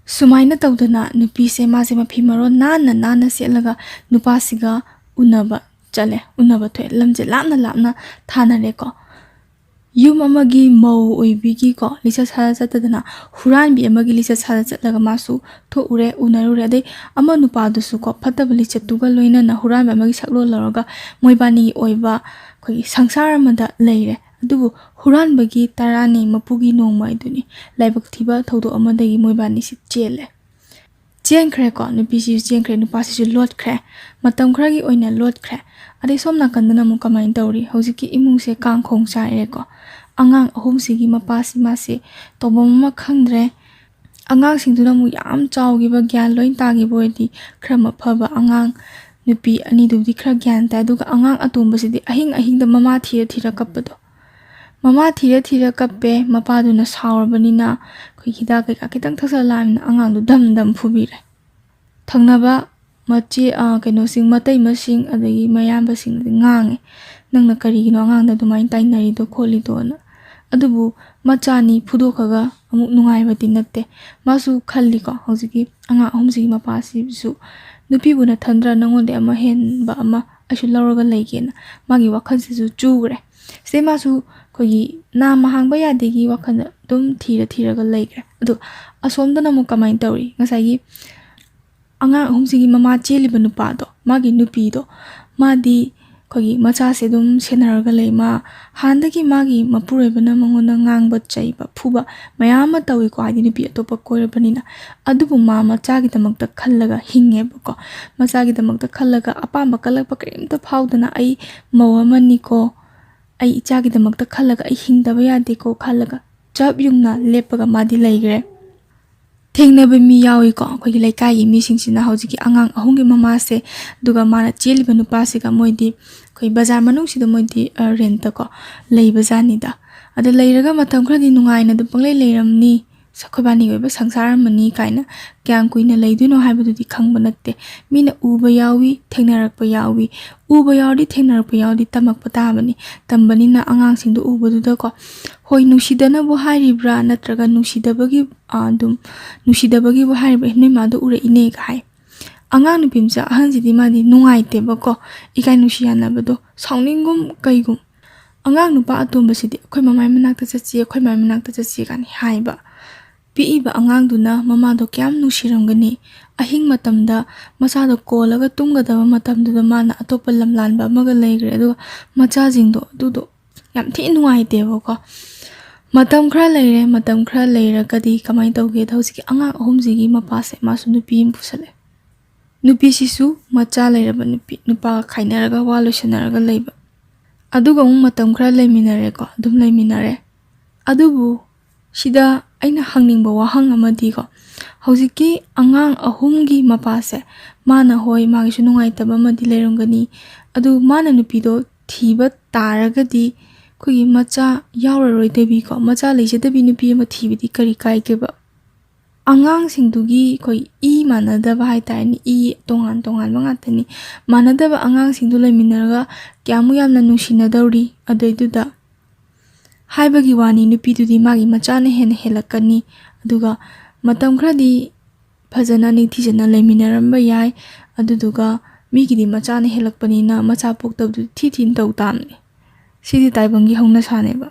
ꯁꯨꯃꯥꯏꯅ ꯇꯧꯗꯅ ꯅꯨꯄꯤꯁꯦ, ꯃꯥꯁꯦ ꯃꯐꯤ ꯃꯔꯣꯟ ꯅꯥꯟꯅ ꯅꯥꯟꯅ ꯁꯦꯠꯂꯒ ꯅꯨꯄꯥꯁꯤꯒ ꯎꯅꯕ ꯆꯠꯂꯦ, ꯎꯅꯕ ꯊꯣꯛꯑꯦ, ꯂꯝꯁꯦ ꯂꯥꯞꯅ ꯂꯥꯞꯅ ꯊꯥꯅꯔꯦꯀꯣ꯫ ꯌꯨꯝ ꯑꯃꯒꯤ ꯃꯧ ꯑꯣꯏꯕꯤꯒꯤꯀꯣ ꯂꯤꯆꯠ ꯁꯥꯖꯠ ꯆꯠꯇꯗꯅ, ꯍꯨꯔꯥꯟꯕꯤ ꯑꯃꯒꯤ ꯂꯤꯆꯠ ꯁꯥꯖꯠ ꯆꯠꯂꯒ ꯃꯥꯁꯨ ꯊꯣꯛꯎꯔꯦ, ꯎꯅꯔꯨꯔꯦ꯫ ꯑꯗꯩ ꯑꯃ ꯅꯨꯄꯥꯗꯨꯁꯨꯀꯣ ꯐꯠꯇꯕ ꯂꯤꯆꯠꯇꯨꯒ ꯂꯣꯏꯅꯅ ꯍꯨꯔꯥꯟꯕ ꯑꯃꯒꯤ ꯁꯛꯂꯣꯟ ꯂꯧꯔꯒ ꯃꯣꯏꯕꯥꯅꯤꯒꯤ ꯑꯣꯏꯕ ꯑꯩꯈꯣꯏꯒꯤ ꯁꯪꯁꯥꯔ ꯑꯃꯗ ꯂꯩꯔꯦ꯫ ꯑꯗꯨꯕꯨ ꯍꯨꯔꯥꯟꯕꯒꯤ ꯇꯔꯥꯅꯤ ꯃꯄꯨꯒꯤ ꯅꯣꯡꯃ ꯍꯥꯏꯗꯨꯅꯤ꯫ ꯂꯥꯏꯕꯛ ꯊꯤꯕ ꯊꯧꯗꯣꯛ ꯑꯃꯗꯒꯤ ꯃꯣꯏꯕꯥꯅꯤꯁꯤ ꯆꯦꯜꯂꯦ꯫ ꯆꯦꯟꯈ꯭ꯔꯦꯀꯣ, ꯅꯨꯄꯤꯁꯤꯁꯨ ꯆꯦꯟꯈ꯭ꯔꯦ, ꯅꯨꯄꯥꯁꯤꯁꯨ ꯂꯣꯠꯈ꯭ꯔꯦ, ꯃꯇꯝ ꯈꯔꯒꯤ ꯑꯣꯏꯅ ꯂꯣꯠꯈ꯭ꯔꯦ꯫ ꯑꯗꯩ ꯁꯣꯝ ꯅꯥꯀꯟꯗꯅ ꯑꯃꯨꯛ ꯀꯃꯥꯏꯅ ꯇꯧꯔꯤ? ꯍꯧꯖꯤꯛꯀꯤ ꯏꯃꯨꯡꯁꯦ ꯀꯥꯡꯈꯣꯡ ꯆꯥꯏꯔꯦꯀꯣ꯫ ꯑꯉꯥꯡ ꯑꯍꯨꯝꯁꯤꯒꯤ ꯃꯄꯥꯁꯤ ꯃꯥꯁꯦ ꯇꯧꯐꯝ ꯑꯃ ꯈꯪꯗ꯭ꯔꯦ꯫ ꯑꯉꯥꯡꯁꯤꯡꯗꯨꯅ ꯑꯃꯨꯛ ꯌꯥꯝ ꯆꯥꯎꯈꯤꯕ, ꯒ꯭ꯌꯥꯟ ꯂꯣꯏ ꯇꯥꯈꯤꯕ ꯑꯣꯏꯔꯗꯤ ꯈꯔ ꯃꯐꯕ, ꯑꯉꯥꯡ ꯅꯨꯄꯤ ꯑꯅꯤꯗꯨꯕꯨꯗꯤ ꯈꯔ ꯒ꯭ꯌꯥꯟ ꯇꯥꯏ, ꯑꯗꯨꯒ ꯑꯉꯥꯡ ꯑꯇꯣꯝꯕꯁꯤꯗꯤ ꯑꯍꯤꯡ ꯑꯍꯤꯡꯗ ꯃꯃꯥ ꯊꯤꯔ ꯊꯤꯔ ꯀꯞꯄꯗꯣ, ꯃꯃꯥ ꯊꯤꯔ ꯊꯤꯔ ꯀꯞꯄꯦ꯫ ꯃꯄꯥꯗꯨꯅ ꯁꯥꯎꯔꯕꯅꯤꯅ ꯑꯩꯈꯣꯏ ꯍꯤꯗꯥꯛ ꯀꯩꯀꯥ ꯈꯤꯇꯪ ꯊꯛꯆꯜꯂꯛꯑꯕꯅꯤꯅ ꯑꯉꯥꯡꯗꯣ ꯗꯝ ꯗꯝ ꯐꯨꯕꯤꯔꯦ꯫ ꯊꯪꯅꯕ ꯃꯆꯦ, ꯑ, ꯀꯩꯅꯣꯁꯤꯡ, ꯃꯇꯩꯃꯁꯤꯡ ꯑꯗꯒꯤ ꯃꯌꯥꯝꯕꯁꯤꯡꯅꯗꯤ ꯉꯥꯡꯉꯦ, "ꯅꯪꯅ ꯀꯔꯤꯒꯤꯅꯣ ꯑꯉꯥꯡꯗ ꯑꯗꯨꯃꯥꯏꯅ ꯇꯥꯏꯅꯔꯤꯗꯣ ꯈꯣꯠꯂꯤꯗꯣꯅ?" ꯑꯗꯨꯕꯨ ꯃꯆꯥꯅꯤ ꯐꯨꯗꯣꯛꯈ꯭ꯔꯒ ꯑꯃꯨꯛ ꯅꯨꯡꯉꯥꯏꯕꯗꯤ ꯅꯠꯇꯦ꯫ ꯃꯥꯁꯨ ꯈꯜꯂꯤꯀꯣ, ꯍꯧꯖꯤꯛꯀꯤ ꯑꯉꯥꯡ ꯑꯍꯨꯝꯁꯤꯒꯤ ꯃꯄꯥꯁꯤꯁꯨ, "ꯅꯨꯄꯤꯕꯨ ꯅꯊꯟꯗ꯭ꯔ, ꯅꯉꯣꯟꯗ ꯑꯃ ꯍꯦꯟꯕ ꯑꯃ ꯑꯩꯁꯨ ꯂꯧꯔꯒ ꯂꯩꯒꯦꯅ" ꯃꯥꯒꯤ ꯋꯥꯈꯜꯁꯤꯁꯨ ꯆꯨꯈ꯭ꯔꯦ꯫ ꯁꯤꯗꯩ ꯃꯥꯁꯨ ꯑꯩꯈꯣꯏꯒꯤ ꯅꯥꯝꯃ ꯍꯥꯡꯕ ꯌꯥꯗꯦꯒꯤ ꯋꯥꯈꯜꯗ ꯑꯗꯨꯝ ꯊꯤꯔ ꯊꯤꯔꯒ ꯂꯩꯈ꯭ꯔꯦ꯫ ꯑꯗꯣ ꯑꯁꯣꯝꯗꯅ ꯑꯃꯨꯛ ꯀꯃꯥꯏꯅ ꯇꯧꯔꯤ? ꯉꯁꯥꯏꯒꯤ ꯑꯉꯥꯡ ꯑꯍꯨꯝꯁꯤꯒꯤ ꯃꯃꯥ ꯆꯦꯜꯂꯤꯕ ꯅꯨꯄꯥꯗꯣ, ꯃꯥꯒꯤ ꯅꯨꯄꯤꯗꯣ, ꯃꯥꯗꯤ ꯑꯩꯈꯣꯏꯒꯤ ꯃꯆꯥꯁꯦ ꯑꯗꯨꯝ ꯁꯦꯟꯅꯔꯒ ꯂꯩ꯫ ꯃꯥ ꯍꯥꯟꯅꯗꯒꯤ ꯃꯥꯒꯤ ꯃꯄꯨꯔꯣꯏꯕꯅ ꯃꯉꯣꯟꯗ ꯉꯥꯡꯕ, ꯆꯩꯕ, ꯐꯨꯕ ꯃꯌꯥꯝ ꯑꯃ ꯇꯧꯏꯀꯣ, ꯍꯥꯏꯗꯤ ꯅꯨꯄꯤ ꯑꯇꯣꯞꯄ ꯀꯣꯏꯔꯕꯅꯤꯅ꯫ ꯑꯗꯨꯕꯨ ꯃꯥ ꯃꯆꯥꯒꯤꯗꯃꯛꯇ ꯈꯜꯂꯒ ꯍꯤꯡꯉꯦꯕꯀꯣ꯫ ꯃꯆꯥꯒꯤꯗꯃꯛꯇ ꯈꯜꯂꯒ ꯑꯄꯥꯝꯕ ꯀꯜꯂꯛꯄ ꯀꯔꯤꯝꯇ ꯐꯥꯎꯗꯅ, "ꯑꯩ ꯃꯧ ꯑꯃꯅꯤꯀꯣ, ꯑꯩ ꯏꯆꯥꯒꯤꯗꯃꯛꯇ ꯈꯜꯂꯒ ꯑꯩ ꯍꯤꯡꯗꯕ ꯌꯥꯗꯦꯀꯣ" ꯈꯜꯂꯒ ꯆꯞ ꯌꯨꯡꯅ ꯂꯦꯞꯄꯒ ꯃꯥꯗꯤ ꯂꯩꯈ꯭ꯔꯦ꯫ ꯊꯦꯡꯅꯕ ꯃꯤ ꯌꯥꯎꯏꯀꯣ, ꯑꯩꯈꯣꯏꯒꯤ ꯂꯩꯀꯥꯏꯒꯤ ꯃꯤꯁꯤꯡꯁꯤꯅ ꯍꯧꯖꯤꯛꯀꯤ ꯑꯉꯥꯡ ꯑꯍꯨꯝꯒꯤ ꯃꯃꯥꯁꯦ, ꯑꯗꯨꯒ ꯃꯥꯅ ꯆꯦꯜꯂꯤꯕ ꯅꯨꯄꯥꯁꯤꯒ, ꯃꯣꯏꯗꯤ ꯑꯩꯈꯣꯏ ꯕꯖꯥꯔ ꯃꯅꯨꯡꯁꯤꯗ ꯃꯣꯏꯗꯤ, ꯑ, ꯔꯦꯟꯠꯇꯀꯣ ꯂꯩꯕꯖꯥꯠꯅꯤꯗ꯫ ꯑꯗ ꯂꯩꯔꯒ ꯃꯇꯝ ꯈꯔꯗꯤ ꯅꯨꯡꯉꯥꯏꯅ ꯑꯗꯨꯝ ꯄꯪꯂꯩ ꯂꯩꯔꯝꯅꯤ, ꯁ-, ꯑꯩꯈꯣꯏꯕꯥꯅꯤꯒꯤ ꯑꯣꯏꯕ ꯁꯪꯁꯥꯔ ꯑꯃꯅꯤ ꯀꯥꯏꯅ꯫ ꯀꯌꯥꯝ ꯀꯨꯏꯅ ꯂꯩꯗꯣꯏꯅꯣ ꯍꯥꯏꯕꯗꯨꯗꯤ ꯈꯪꯕ ꯅꯠꯇꯦ꯫ ꯃꯤꯅ ꯎꯕ ꯌꯥꯎꯏ, ꯊꯦꯡꯅꯔꯛꯄ ꯌꯥꯎꯏ꯫ ꯎꯕ ꯌꯥꯎꯔꯗꯤ ꯊꯦꯡꯅꯔꯛꯄ ꯌꯥꯎꯔꯗꯤ ꯇꯝꯃꯛꯄ ꯇꯥꯕꯅꯤ꯫ ꯇꯝꯕꯅꯤꯅ ꯑꯉꯥꯡꯁꯤꯡꯗꯣ ꯎꯕꯗꯨꯗꯀꯣ, ꯍꯣꯏ, ꯅꯨꯡꯁꯤꯗꯅꯕꯨ ꯍꯥꯏꯔꯤꯕ꯭ꯔꯥ ꯅꯠꯇ꯭ꯔꯒ ꯅꯨꯡꯁꯤꯗꯕꯒꯤ, ꯑ, ꯑꯗꯨꯝ ꯅꯨꯡꯁꯤꯗꯕꯒꯤꯕꯨ ꯍꯥꯏꯔꯤꯕ꯭ꯔꯥ, "ꯑꯦ, ꯅꯣꯏ ꯃꯥꯗꯣ ꯎꯔꯛꯏꯅꯦꯒ" ꯍꯥꯏ꯫ ꯑꯉꯥꯡ ꯅꯨꯄꯤ ꯃꯆꯥ ꯑꯍꯟꯁꯤꯗꯤ ꯃꯥꯗꯤ ꯅꯨꯡꯉꯥꯏꯇꯦꯕꯀꯣ, ꯏꯀꯥꯏ ꯅꯨꯡꯁꯤ ꯌꯥꯅꯕꯗꯣ, ꯁꯥꯎꯅꯤꯡꯒꯨꯝ ꯀꯩꯒꯨꯝ꯫ ꯑꯉꯥꯡ ꯅꯨꯄꯥ ꯑꯇꯣꯝꯕꯁꯤꯗꯤ "ꯑꯩꯈꯣꯏ ꯃꯃꯥꯏ ꯃꯅꯥꯛꯇ ꯆꯠꯁꯤ, ꯑꯩꯈꯣꯏ ꯃꯃꯥꯏ ꯃꯅꯥꯛꯇ ꯆꯠꯁꯤ" ꯀꯥꯏꯅ ꯍꯥꯏꯕ꯫ ꯄꯤꯛꯏꯕ ꯑꯉꯥꯡꯗꯨꯅ ꯃꯃꯥꯗꯣ ꯀꯌꯥꯝ ꯅꯨꯡꯁꯤꯔꯝꯒꯅꯤ꯫ ꯑꯍꯤꯡ ꯃꯇꯝꯗ ꯃꯆꯥꯗꯣ ꯀꯣꯜꯂꯒ ꯇꯨꯝꯒꯗꯕ ꯃꯇꯝꯗꯨꯗ ꯃꯥꯅ ꯑꯇꯣꯞꯄ ꯂꯝꯂꯥꯟꯕ ꯑꯃꯒ ꯂꯩꯈ꯭ꯔꯦ꯫ ꯑꯗꯨꯒ ꯃꯆꯥꯁꯤꯡꯗꯣ ꯑꯗꯨꯗꯣ ꯌꯥꯝ ꯊꯤ ꯅꯨꯡꯉꯥꯏꯇꯦꯕꯀꯣ꯫ ꯃꯇꯝ ꯈꯔ ꯂꯩꯔꯦ꯫ ꯃꯇꯝ ꯈꯔ ꯂꯩꯔꯒꯗꯤ ꯀꯃꯥꯏꯅ ꯇꯧꯒꯦꯗ, ꯍꯧꯖꯤꯛꯀꯤ ꯑꯉꯥꯡ ꯑꯍꯨꯝꯁꯤꯒꯤ ꯃꯄꯥꯁꯦ, ꯃꯥꯁꯨ ꯅꯨꯄꯤ ꯑꯃ ꯄꯨꯁꯜꯂꯦ꯫ ꯅꯨꯄꯤꯁꯤꯁꯨ ꯃꯆꯥ ꯂꯩꯔꯕ ꯅꯨꯄꯤ, ꯅꯨꯄꯥꯒ ꯈꯥꯏꯅꯔꯒ ꯋꯥ ꯂꯣꯏꯁꯟꯅꯔꯒ ꯂꯩꯕ꯫ ꯑꯗꯨꯒ ꯑꯃꯨꯛ ꯃꯇꯝ ꯈꯔ ꯂꯩꯃꯤꯟꯅꯔꯦꯀꯣ, ꯑꯗꯨꯝ ꯂꯩꯃꯤꯟꯅꯔꯦ꯫ ꯑꯗꯨꯕꯨ ꯁꯤꯗ ꯑꯩꯅ ꯍꯪꯅꯤꯡꯕ ꯋꯥꯍꯪ ꯑꯃꯗꯤꯀꯣ, ꯍꯧꯖꯤꯛꯀꯤ ꯑꯉꯥꯡ ꯑꯍꯨꯝꯒꯤ ꯃꯄꯥꯁꯦ, ꯃꯥꯅ, ꯍꯣꯏ, ꯃꯥꯒꯤꯁꯨ ꯅꯨꯡꯉꯥꯏꯇꯕ ꯑꯃꯗꯤ ꯂꯩꯔꯝꯒꯅꯤ, ꯑꯗꯨ ꯃꯥꯅ ꯅꯨꯄꯤꯗꯣ ꯊꯤꯕ ꯇꯥꯔꯒꯗꯤ ꯑꯩꯈꯣꯏꯒꯤ ꯃꯆꯥ ꯌꯥꯎꯔꯔꯣꯏꯗꯕꯤꯀꯣ, ꯃꯆꯥ ꯂꯩꯖꯗꯕꯤ ꯅꯨꯄꯤ ꯑꯃ ꯊꯤꯕꯗꯤ ꯀꯔꯤ ꯀꯥꯏꯒꯦꯕ? ꯑꯉꯥꯡꯁꯤꯡꯗꯨꯒꯤ ꯑꯩꯈꯣꯏ ꯏ ꯃꯥꯟꯅꯗꯕ ꯍꯥꯏꯇꯥꯔꯦꯅꯦ, ꯏ ꯇꯣꯉꯥꯟ ꯇꯣꯉꯥꯟꯕ ꯉꯥꯛꯇꯅꯤ꯫ ꯃꯥꯟꯅꯗꯕ ꯑꯉꯥꯡꯁꯤꯡꯗꯨ ꯂꯩꯃꯤꯟꯅꯔꯒ ꯀꯌꯥꯃꯨꯛ ꯌꯥꯝꯅ ꯅꯨꯡꯁꯤꯅꯗꯧꯔꯤ? ꯑꯗꯨꯏꯗꯨꯗ ꯍꯥꯏꯕꯒꯤ ꯋꯥꯅꯤ, ꯅꯨꯄꯤꯗꯨꯗꯤ ꯃꯥꯒꯤ ꯃꯆꯥꯅ ꯍꯦꯟꯅ ꯍꯦꯜꯂꯛꯀꯅꯤ꯫ ꯑꯗꯨꯒ ꯃꯇꯝ ꯈꯔꯗꯤ ꯐꯖꯅ ꯅꯤꯡꯊꯤꯖꯅ ꯂꯩꯃꯤꯟꯅꯔꯝꯕ ꯌꯥꯏ꯫ ꯑꯗꯨꯗꯨꯒ ꯃꯤꯒꯤꯗꯤ ꯃꯆꯥꯅ ꯍꯦꯜꯂꯛꯄꯅꯤꯅ ꯃꯆꯥ ꯄꯣꯛꯇꯕꯗꯨ ꯊꯤ ꯊꯤꯅ ꯇꯧ ꯇꯥꯕꯅꯤ꯫ ꯁꯤꯗꯤ ꯇꯥꯏꯕꯪꯒꯤ ꯍꯧꯅꯁꯥꯅꯦꯕ꯫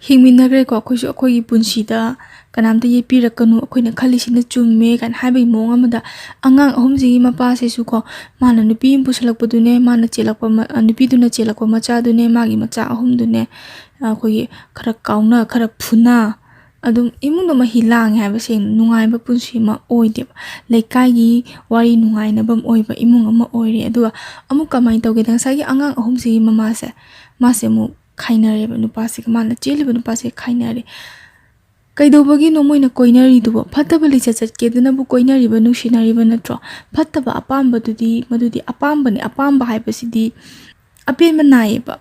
ꯍꯤꯡꯃꯤꯟꯅꯈ꯭ꯔꯦꯀꯣ, ꯑꯩꯈꯣꯏꯁꯨ ꯑꯩꯈꯣꯏꯒꯤ ꯄꯨꯟꯁꯤꯗ ꯀꯅꯥꯝꯇ ꯌꯦꯠꯄꯤꯔꯛꯀꯅꯨ, ꯑꯩꯈꯣꯏꯅ ꯈꯜꯂꯤꯁꯤꯅ ꯆꯨꯝꯃꯦ ꯀꯥꯏꯅ ꯍꯥꯏꯕꯒꯤ ꯃꯑꯣꯡ ꯑꯃꯗ, ꯑꯉꯥꯡ ꯑꯍꯨꯝꯁꯤꯒꯤ ꯃꯄꯥꯁꯤꯁꯨꯀꯣ, ꯃꯥꯅ ꯅꯨꯄꯤ ꯑꯃ ꯄꯨꯁꯜꯂꯛꯄꯗꯨꯅꯦ, ꯃꯥꯅ ꯆꯦꯜꯂꯛꯄ ꯃ-, ꯑ, ꯅꯨꯄꯤꯗꯨꯅ ꯆꯦꯜꯂꯛꯄ ꯃꯆꯥꯗꯨꯅꯦ, ꯃꯥꯒꯤ ꯃꯆꯥ ꯑꯍꯨꯝꯗꯨꯅꯦ, ꯑ, ꯑꯩꯈꯣꯏꯒꯤ ꯈꯔ ꯀꯥꯎꯅ, ꯈꯔ ꯐꯨꯅ, ꯑꯗꯨꯝ ꯏꯃꯨꯡꯗꯣ ꯃꯍꯤ ꯂꯥꯡꯉꯦ ꯍꯥꯏꯕꯁꯦ ꯅꯨꯡꯉꯥꯏꯕ ꯄꯨꯟꯁꯤ ꯑꯃ ꯑꯣꯏꯗꯦꯕ꯫ ꯂꯩꯀꯥꯏꯒꯤ ꯋꯥꯔꯤ ꯅꯨꯡꯉꯥꯏꯅꯕ ꯑꯣꯏꯕ ꯏꯃꯨꯡ ꯑꯃ ꯑꯣꯏꯔꯦ꯫ ꯑꯗꯨꯒ ꯑꯃꯨꯛ ꯀꯃꯥꯏꯅ ꯇꯧꯒꯦꯗ, ꯉꯁꯥꯏꯒꯤ ꯑꯉꯥꯡ ꯑꯍꯨꯝꯁꯤꯒꯤ ꯃꯃꯥꯁꯦ, ꯃꯥꯁꯦ ꯑꯃꯨꯛ ꯈꯥꯏꯅꯔꯦꯕ ꯅꯨꯄꯥꯁꯤꯒ, ꯃꯥꯅ ꯆꯦꯜꯂꯤꯕ ꯅꯨꯄꯥꯁꯤꯒ ꯈꯥꯏꯅꯔꯦ꯫ ꯀꯩꯗꯧꯕꯒꯤꯅꯣ ꯃꯣꯏꯅ ꯀꯣꯏꯅꯔꯤꯗꯨꯕꯣ? ꯐꯠꯇꯕ ꯂꯤꯆꯠ ꯆꯠꯀꯦꯗꯅꯕꯨ ꯀꯣꯏꯅꯔꯤꯕ, ꯅꯨꯡꯁꯤꯅꯔꯤꯕ ꯅꯠꯇ꯭ꯔꯣ? ꯐꯠꯇꯕ ꯑꯄꯥꯝꯕꯗꯨꯗꯤ ꯃꯗꯨꯗꯤ ꯑꯄꯥꯝꯕꯅꯦ꯫ ꯑꯄꯥꯝꯕ ꯍꯥꯏꯕꯁꯤꯗꯤ ꯑꯄꯦꯟꯕ ꯅꯥꯏꯌꯦꯕ꯫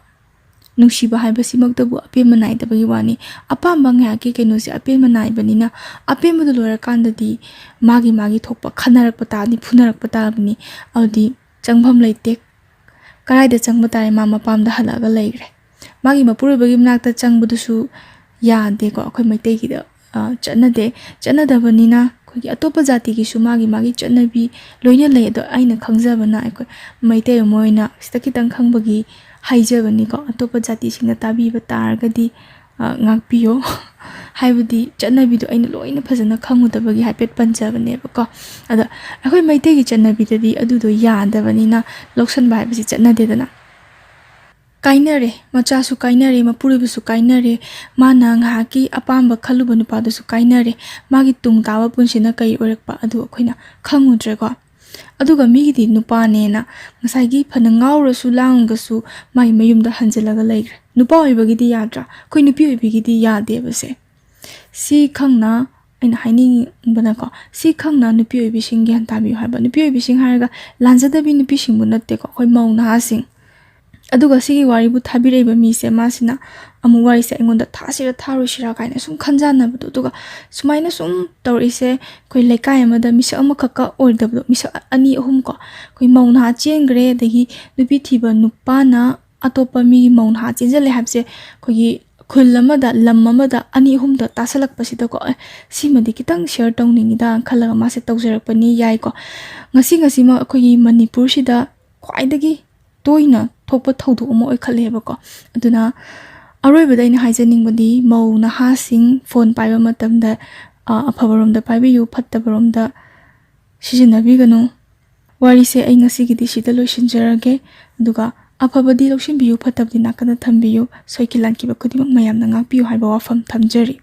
ꯅꯨꯡꯁꯤꯕ ꯍꯥꯏꯕꯁꯤꯃꯛꯇꯕꯨ ꯑꯄꯦꯟꯕ ꯅꯥꯏꯗꯕꯒꯤ ꯋꯥꯅꯤ꯫ ꯑꯄꯥꯝꯕ ꯉꯥꯏꯍꯥꯛꯀꯤ ꯀꯩꯅꯣꯁꯦ ꯑꯄꯦꯟꯕ ꯅꯥꯏꯕꯅꯤꯅ, ꯑꯄꯦꯟꯕꯗꯨ ꯂꯣꯏꯔꯀꯥꯟꯗꯗꯤ ꯃꯥꯒꯤ ꯃꯥꯒꯤ ꯊꯣꯛꯄ ꯈꯟꯅꯔꯛꯄ ꯇꯥꯕꯅꯤ, ꯐꯨꯅꯔꯛꯄ ꯇꯥꯕꯅꯤ꯫ ꯑꯗꯨꯗꯤ ꯆꯪꯐꯝ ꯂꯩꯇꯦ꯫ ꯀꯗꯥꯏꯗ ꯆꯪꯕ ꯇꯥꯔꯦ? ꯃꯥ ꯃꯄꯥꯝꯗ ꯍꯜꯂꯛꯑꯒ ꯂꯩꯈ꯭ꯔꯦ꯫ ꯃꯥꯒꯤ ꯃꯄꯨꯔꯣꯏꯕꯒꯤ ꯃꯅꯥꯛꯇ ꯆꯪꯕꯗꯨꯁꯨ ꯌꯥꯗꯦꯀꯣ, ꯑꯩꯈꯣꯏ ꯃꯩꯇꯩꯒꯤꯗ, ꯑ, ꯆꯠꯅꯗꯦ꯫ ꯆꯠꯅꯗꯕꯅꯤꯅ ꯑꯩꯈꯣꯏꯒꯤ ꯑꯇꯣꯞꯄ ꯖꯥꯇꯤꯒꯤꯁꯨ ꯃꯥꯒꯤ ꯃꯥꯒꯤ ꯆꯠꯅꯕꯤ ꯂꯣꯏꯅ ꯂꯩ꯫ ꯑꯗꯣ ꯑꯩꯅ ꯈꯪꯖꯕꯅ, ꯑꯩꯈꯣꯏ ꯃꯩꯇꯩ ꯑꯃ ꯑꯣꯏꯅ ꯁꯤꯗ ꯈꯤꯇꯪ ꯈꯪꯕꯒꯤ ꯍꯥꯏꯖꯕꯅꯤꯀꯣ꯫ ꯑꯇꯣꯞꯄ ꯖꯥꯇꯤꯁꯤꯡꯅ ꯇꯥꯕꯤꯕ ꯇꯥꯔꯒꯗꯤ, ꯑ, ꯉꯥꯛꯄꯤꯌꯣ꯫ ꯍꯥꯏꯕꯗꯤ ꯆꯠꯅꯕꯤꯗꯣ ꯑꯩꯅ ꯂꯣꯏꯅ ꯐꯖꯅ ꯈꯪꯉꯨꯗꯕꯒꯤ ꯍꯥꯏꯐꯦꯠ ꯄꯟꯖꯕꯅꯦꯕꯀꯣ꯫ ꯑꯗ ꯑꯩꯈꯣꯏ ꯃꯩꯇꯩꯒꯤ ꯆꯠꯅꯕꯤꯗꯗꯤ ꯑꯗꯨꯗꯣ ꯌꯥꯗꯕꯅꯤꯅ ꯂꯧꯁꯟꯕ ꯍꯥꯏꯕꯁꯤ ꯆꯠꯅꯗꯦꯗꯅ꯫ ꯀꯥꯏꯅꯔꯦ, ꯃꯆꯥꯁꯨ ꯀꯥꯏꯅꯔꯦ, ꯃꯄꯨꯔꯣꯏꯕꯁꯨ ꯀꯥꯏꯅꯔꯦ, ꯃꯥꯅ ꯉꯥꯏꯍꯥꯛꯀꯤ ꯑꯄꯥꯝꯕ ꯈꯜꯂꯨꯕ ꯅꯨꯄꯥꯗꯨꯁꯨ ꯀꯥꯏꯅꯔꯦ꯫ ꯃꯥꯒꯤ ꯇꯨꯡ ꯇꯥꯕ ꯄꯨꯟꯁꯤꯅ ꯀꯔꯤ ꯑꯣꯏꯔꯛꯄ ꯑꯗꯨ ꯑꯩꯈꯣꯏꯅ ꯈꯪꯉꯨꯗ꯭ꯔꯦꯀꯣ꯫ ꯑꯗꯨꯒ ꯃꯤꯒꯤꯗꯤ ꯅꯨꯄꯥꯅꯦꯅ ꯉꯁꯥꯏꯒꯤ ꯐꯅ ꯉꯥꯎꯔꯁꯨ ꯂꯥꯡꯉꯒꯁꯨ ꯃꯥꯒꯤ ꯃꯌꯨꯝꯗ ꯍꯟꯖꯤꯜꯂꯒ ꯂꯩꯈ꯭ꯔꯦ꯫ ꯅꯨꯄꯥ ꯑꯣꯏꯕꯒꯤꯗꯤ ꯌꯥꯗ꯭ꯔꯥ? ꯑꯩꯈꯣꯏ ꯅꯨꯄꯤ ꯑꯣꯏꯕꯒꯤꯗꯤ ꯌꯥꯗꯦꯕꯁꯦ꯫ ꯁꯤ ꯈꯪꯅ ꯑꯩꯅ ꯍꯥꯏꯅꯤꯡꯕꯅꯀꯣ, ꯁꯤ ꯈꯪꯅ ꯅꯨꯄꯤ ꯑꯣꯏꯕꯤꯁꯤꯡ ꯒ꯭ꯌꯥꯟ ꯇꯥꯕꯤꯌꯨ ꯍꯥꯏꯕ꯫ ꯅꯨꯄꯤ ꯑꯣꯏꯕꯤꯁꯤꯡ ꯍꯥꯏꯔꯒ ꯂꯥꯟꯖꯗꯕꯤ ꯅꯨꯄꯤꯁꯤꯡꯕꯨ ꯅꯠꯇꯦꯀꯣ, ꯑꯩꯈꯣꯏ ꯃꯧ ꯅꯍꯥꯁꯤꯡ꯫ ꯑꯗꯨꯒ ꯁꯤꯒꯤ ꯋꯥꯔꯤꯕꯨ ꯊꯥꯕꯤꯔꯛꯏꯕ ꯃꯤꯁꯦ, ꯃꯥꯁꯤꯅ ꯑꯃꯨꯛ ꯋꯥꯔꯤꯁꯦ ꯑꯩꯉꯣꯟꯗ ꯊꯥꯁꯤꯔ ꯊꯥꯔꯣꯏꯁꯤꯔ ꯀꯥꯏꯅ ꯁꯨꯝ ꯈꯟꯖꯥꯟꯅꯕꯗꯣ꯫ ꯑꯗꯨꯒ ꯁꯨꯃꯥꯏꯅ ꯁꯨꯝ ꯇꯧꯔꯛꯏꯁꯦ, ꯑꯩꯈꯣꯏ ꯂꯩꯀꯥꯏ ꯑꯃꯗ ꯃꯤꯁꯛ ꯑꯃꯈꯛꯀ ꯑꯣꯏꯗꯕꯗꯣ, ꯃꯤꯁꯛ ꯑꯅꯤ ꯑꯍꯨꯝ ꯀꯣ, ꯑꯩꯈꯣꯏ ꯃꯧ ꯅꯍꯥ ꯆꯦꯟꯈ꯭ꯔꯦ, ꯑꯗꯒꯤ ꯅꯨꯄꯤ ꯊꯤꯕ ꯅꯨꯄꯥꯅ ꯑꯇꯣꯞꯄ ꯃꯤꯒꯤ ꯃꯧ ꯅꯍꯥ ꯆꯦꯟꯁꯤꯜꯂꯦ ꯍꯥꯏꯕꯁꯦ ꯑꯩꯈꯣꯏꯒꯤ ꯈꯨꯜ ꯑꯃꯗ, ꯂꯝ ꯑꯃꯗ ꯑꯅꯤ ꯑꯍꯨꯝꯗ ꯇꯥꯁꯜꯂꯛꯄꯁꯤꯗꯀꯣ, "ꯑꯦ, ꯁꯤꯃꯗꯤ ꯈꯤꯇꯪ ꯁꯤꯌꯔ ꯇꯧꯅꯤꯡꯉꯤꯗ" ꯈꯜꯂꯒ ꯃꯥꯁꯦ ꯇꯧꯖꯔꯛꯄꯅꯤ꯫ ꯌꯥꯏꯀꯣ, ꯉꯁꯤ ꯉꯁꯤꯃꯛ ꯑꯩꯈꯣꯏꯒꯤ ꯃꯅꯤꯄꯨꯔꯁꯤꯗ ꯈ꯭ꯋꯥꯏꯗꯒꯤ ꯇꯣꯏꯅ ꯊꯣꯛꯄ ꯊꯧꯗꯣꯛ ꯑꯃ ꯑꯣꯏꯈꯠꯂꯦꯕꯀꯣ꯫ ꯑꯗꯨꯅ ꯑꯔꯣꯏꯕꯗ ꯑꯩꯅ ꯍꯥꯏꯖꯅꯤꯡꯕꯗꯤ, ꯃꯧ ꯅꯍꯥꯁꯤꯡ ꯐꯣꯟ ꯄꯥꯏꯕ ꯃꯇꯝꯗ, ꯑ, ꯑꯐꯕꯔꯣꯝꯗ ꯄꯥꯏꯕꯤꯌꯨ, ꯐꯠꯇꯕꯔꯣꯝꯗ ꯁꯤꯖꯤꯟꯅꯕꯤꯒꯅꯨ꯫ ꯋꯥꯔꯤꯁꯦ ꯑꯩ ꯉꯁꯤꯒꯤꯗꯤ ꯁꯤꯗ ꯂꯣꯏꯁꯤꯟꯖꯔꯒꯦ꯫ ꯑꯗꯨꯒ ꯑꯐꯕꯗꯤ ꯂꯧꯁꯤꯟꯕꯤꯌꯨ, ꯐꯠꯇꯕꯗꯤ ꯅꯥꯀꯟꯗ ꯊꯝꯕꯤꯌꯨ, ꯁꯣꯏꯈꯤ ꯂꯥꯟꯈꯤꯕ ꯈꯨꯗꯤꯡꯃꯛ ꯃꯌꯥꯝꯅ ꯉꯥꯛꯄꯤꯌꯨ ꯍꯥꯏꯕ ꯋꯥꯐꯝ ꯊꯝꯖꯔꯤ꯫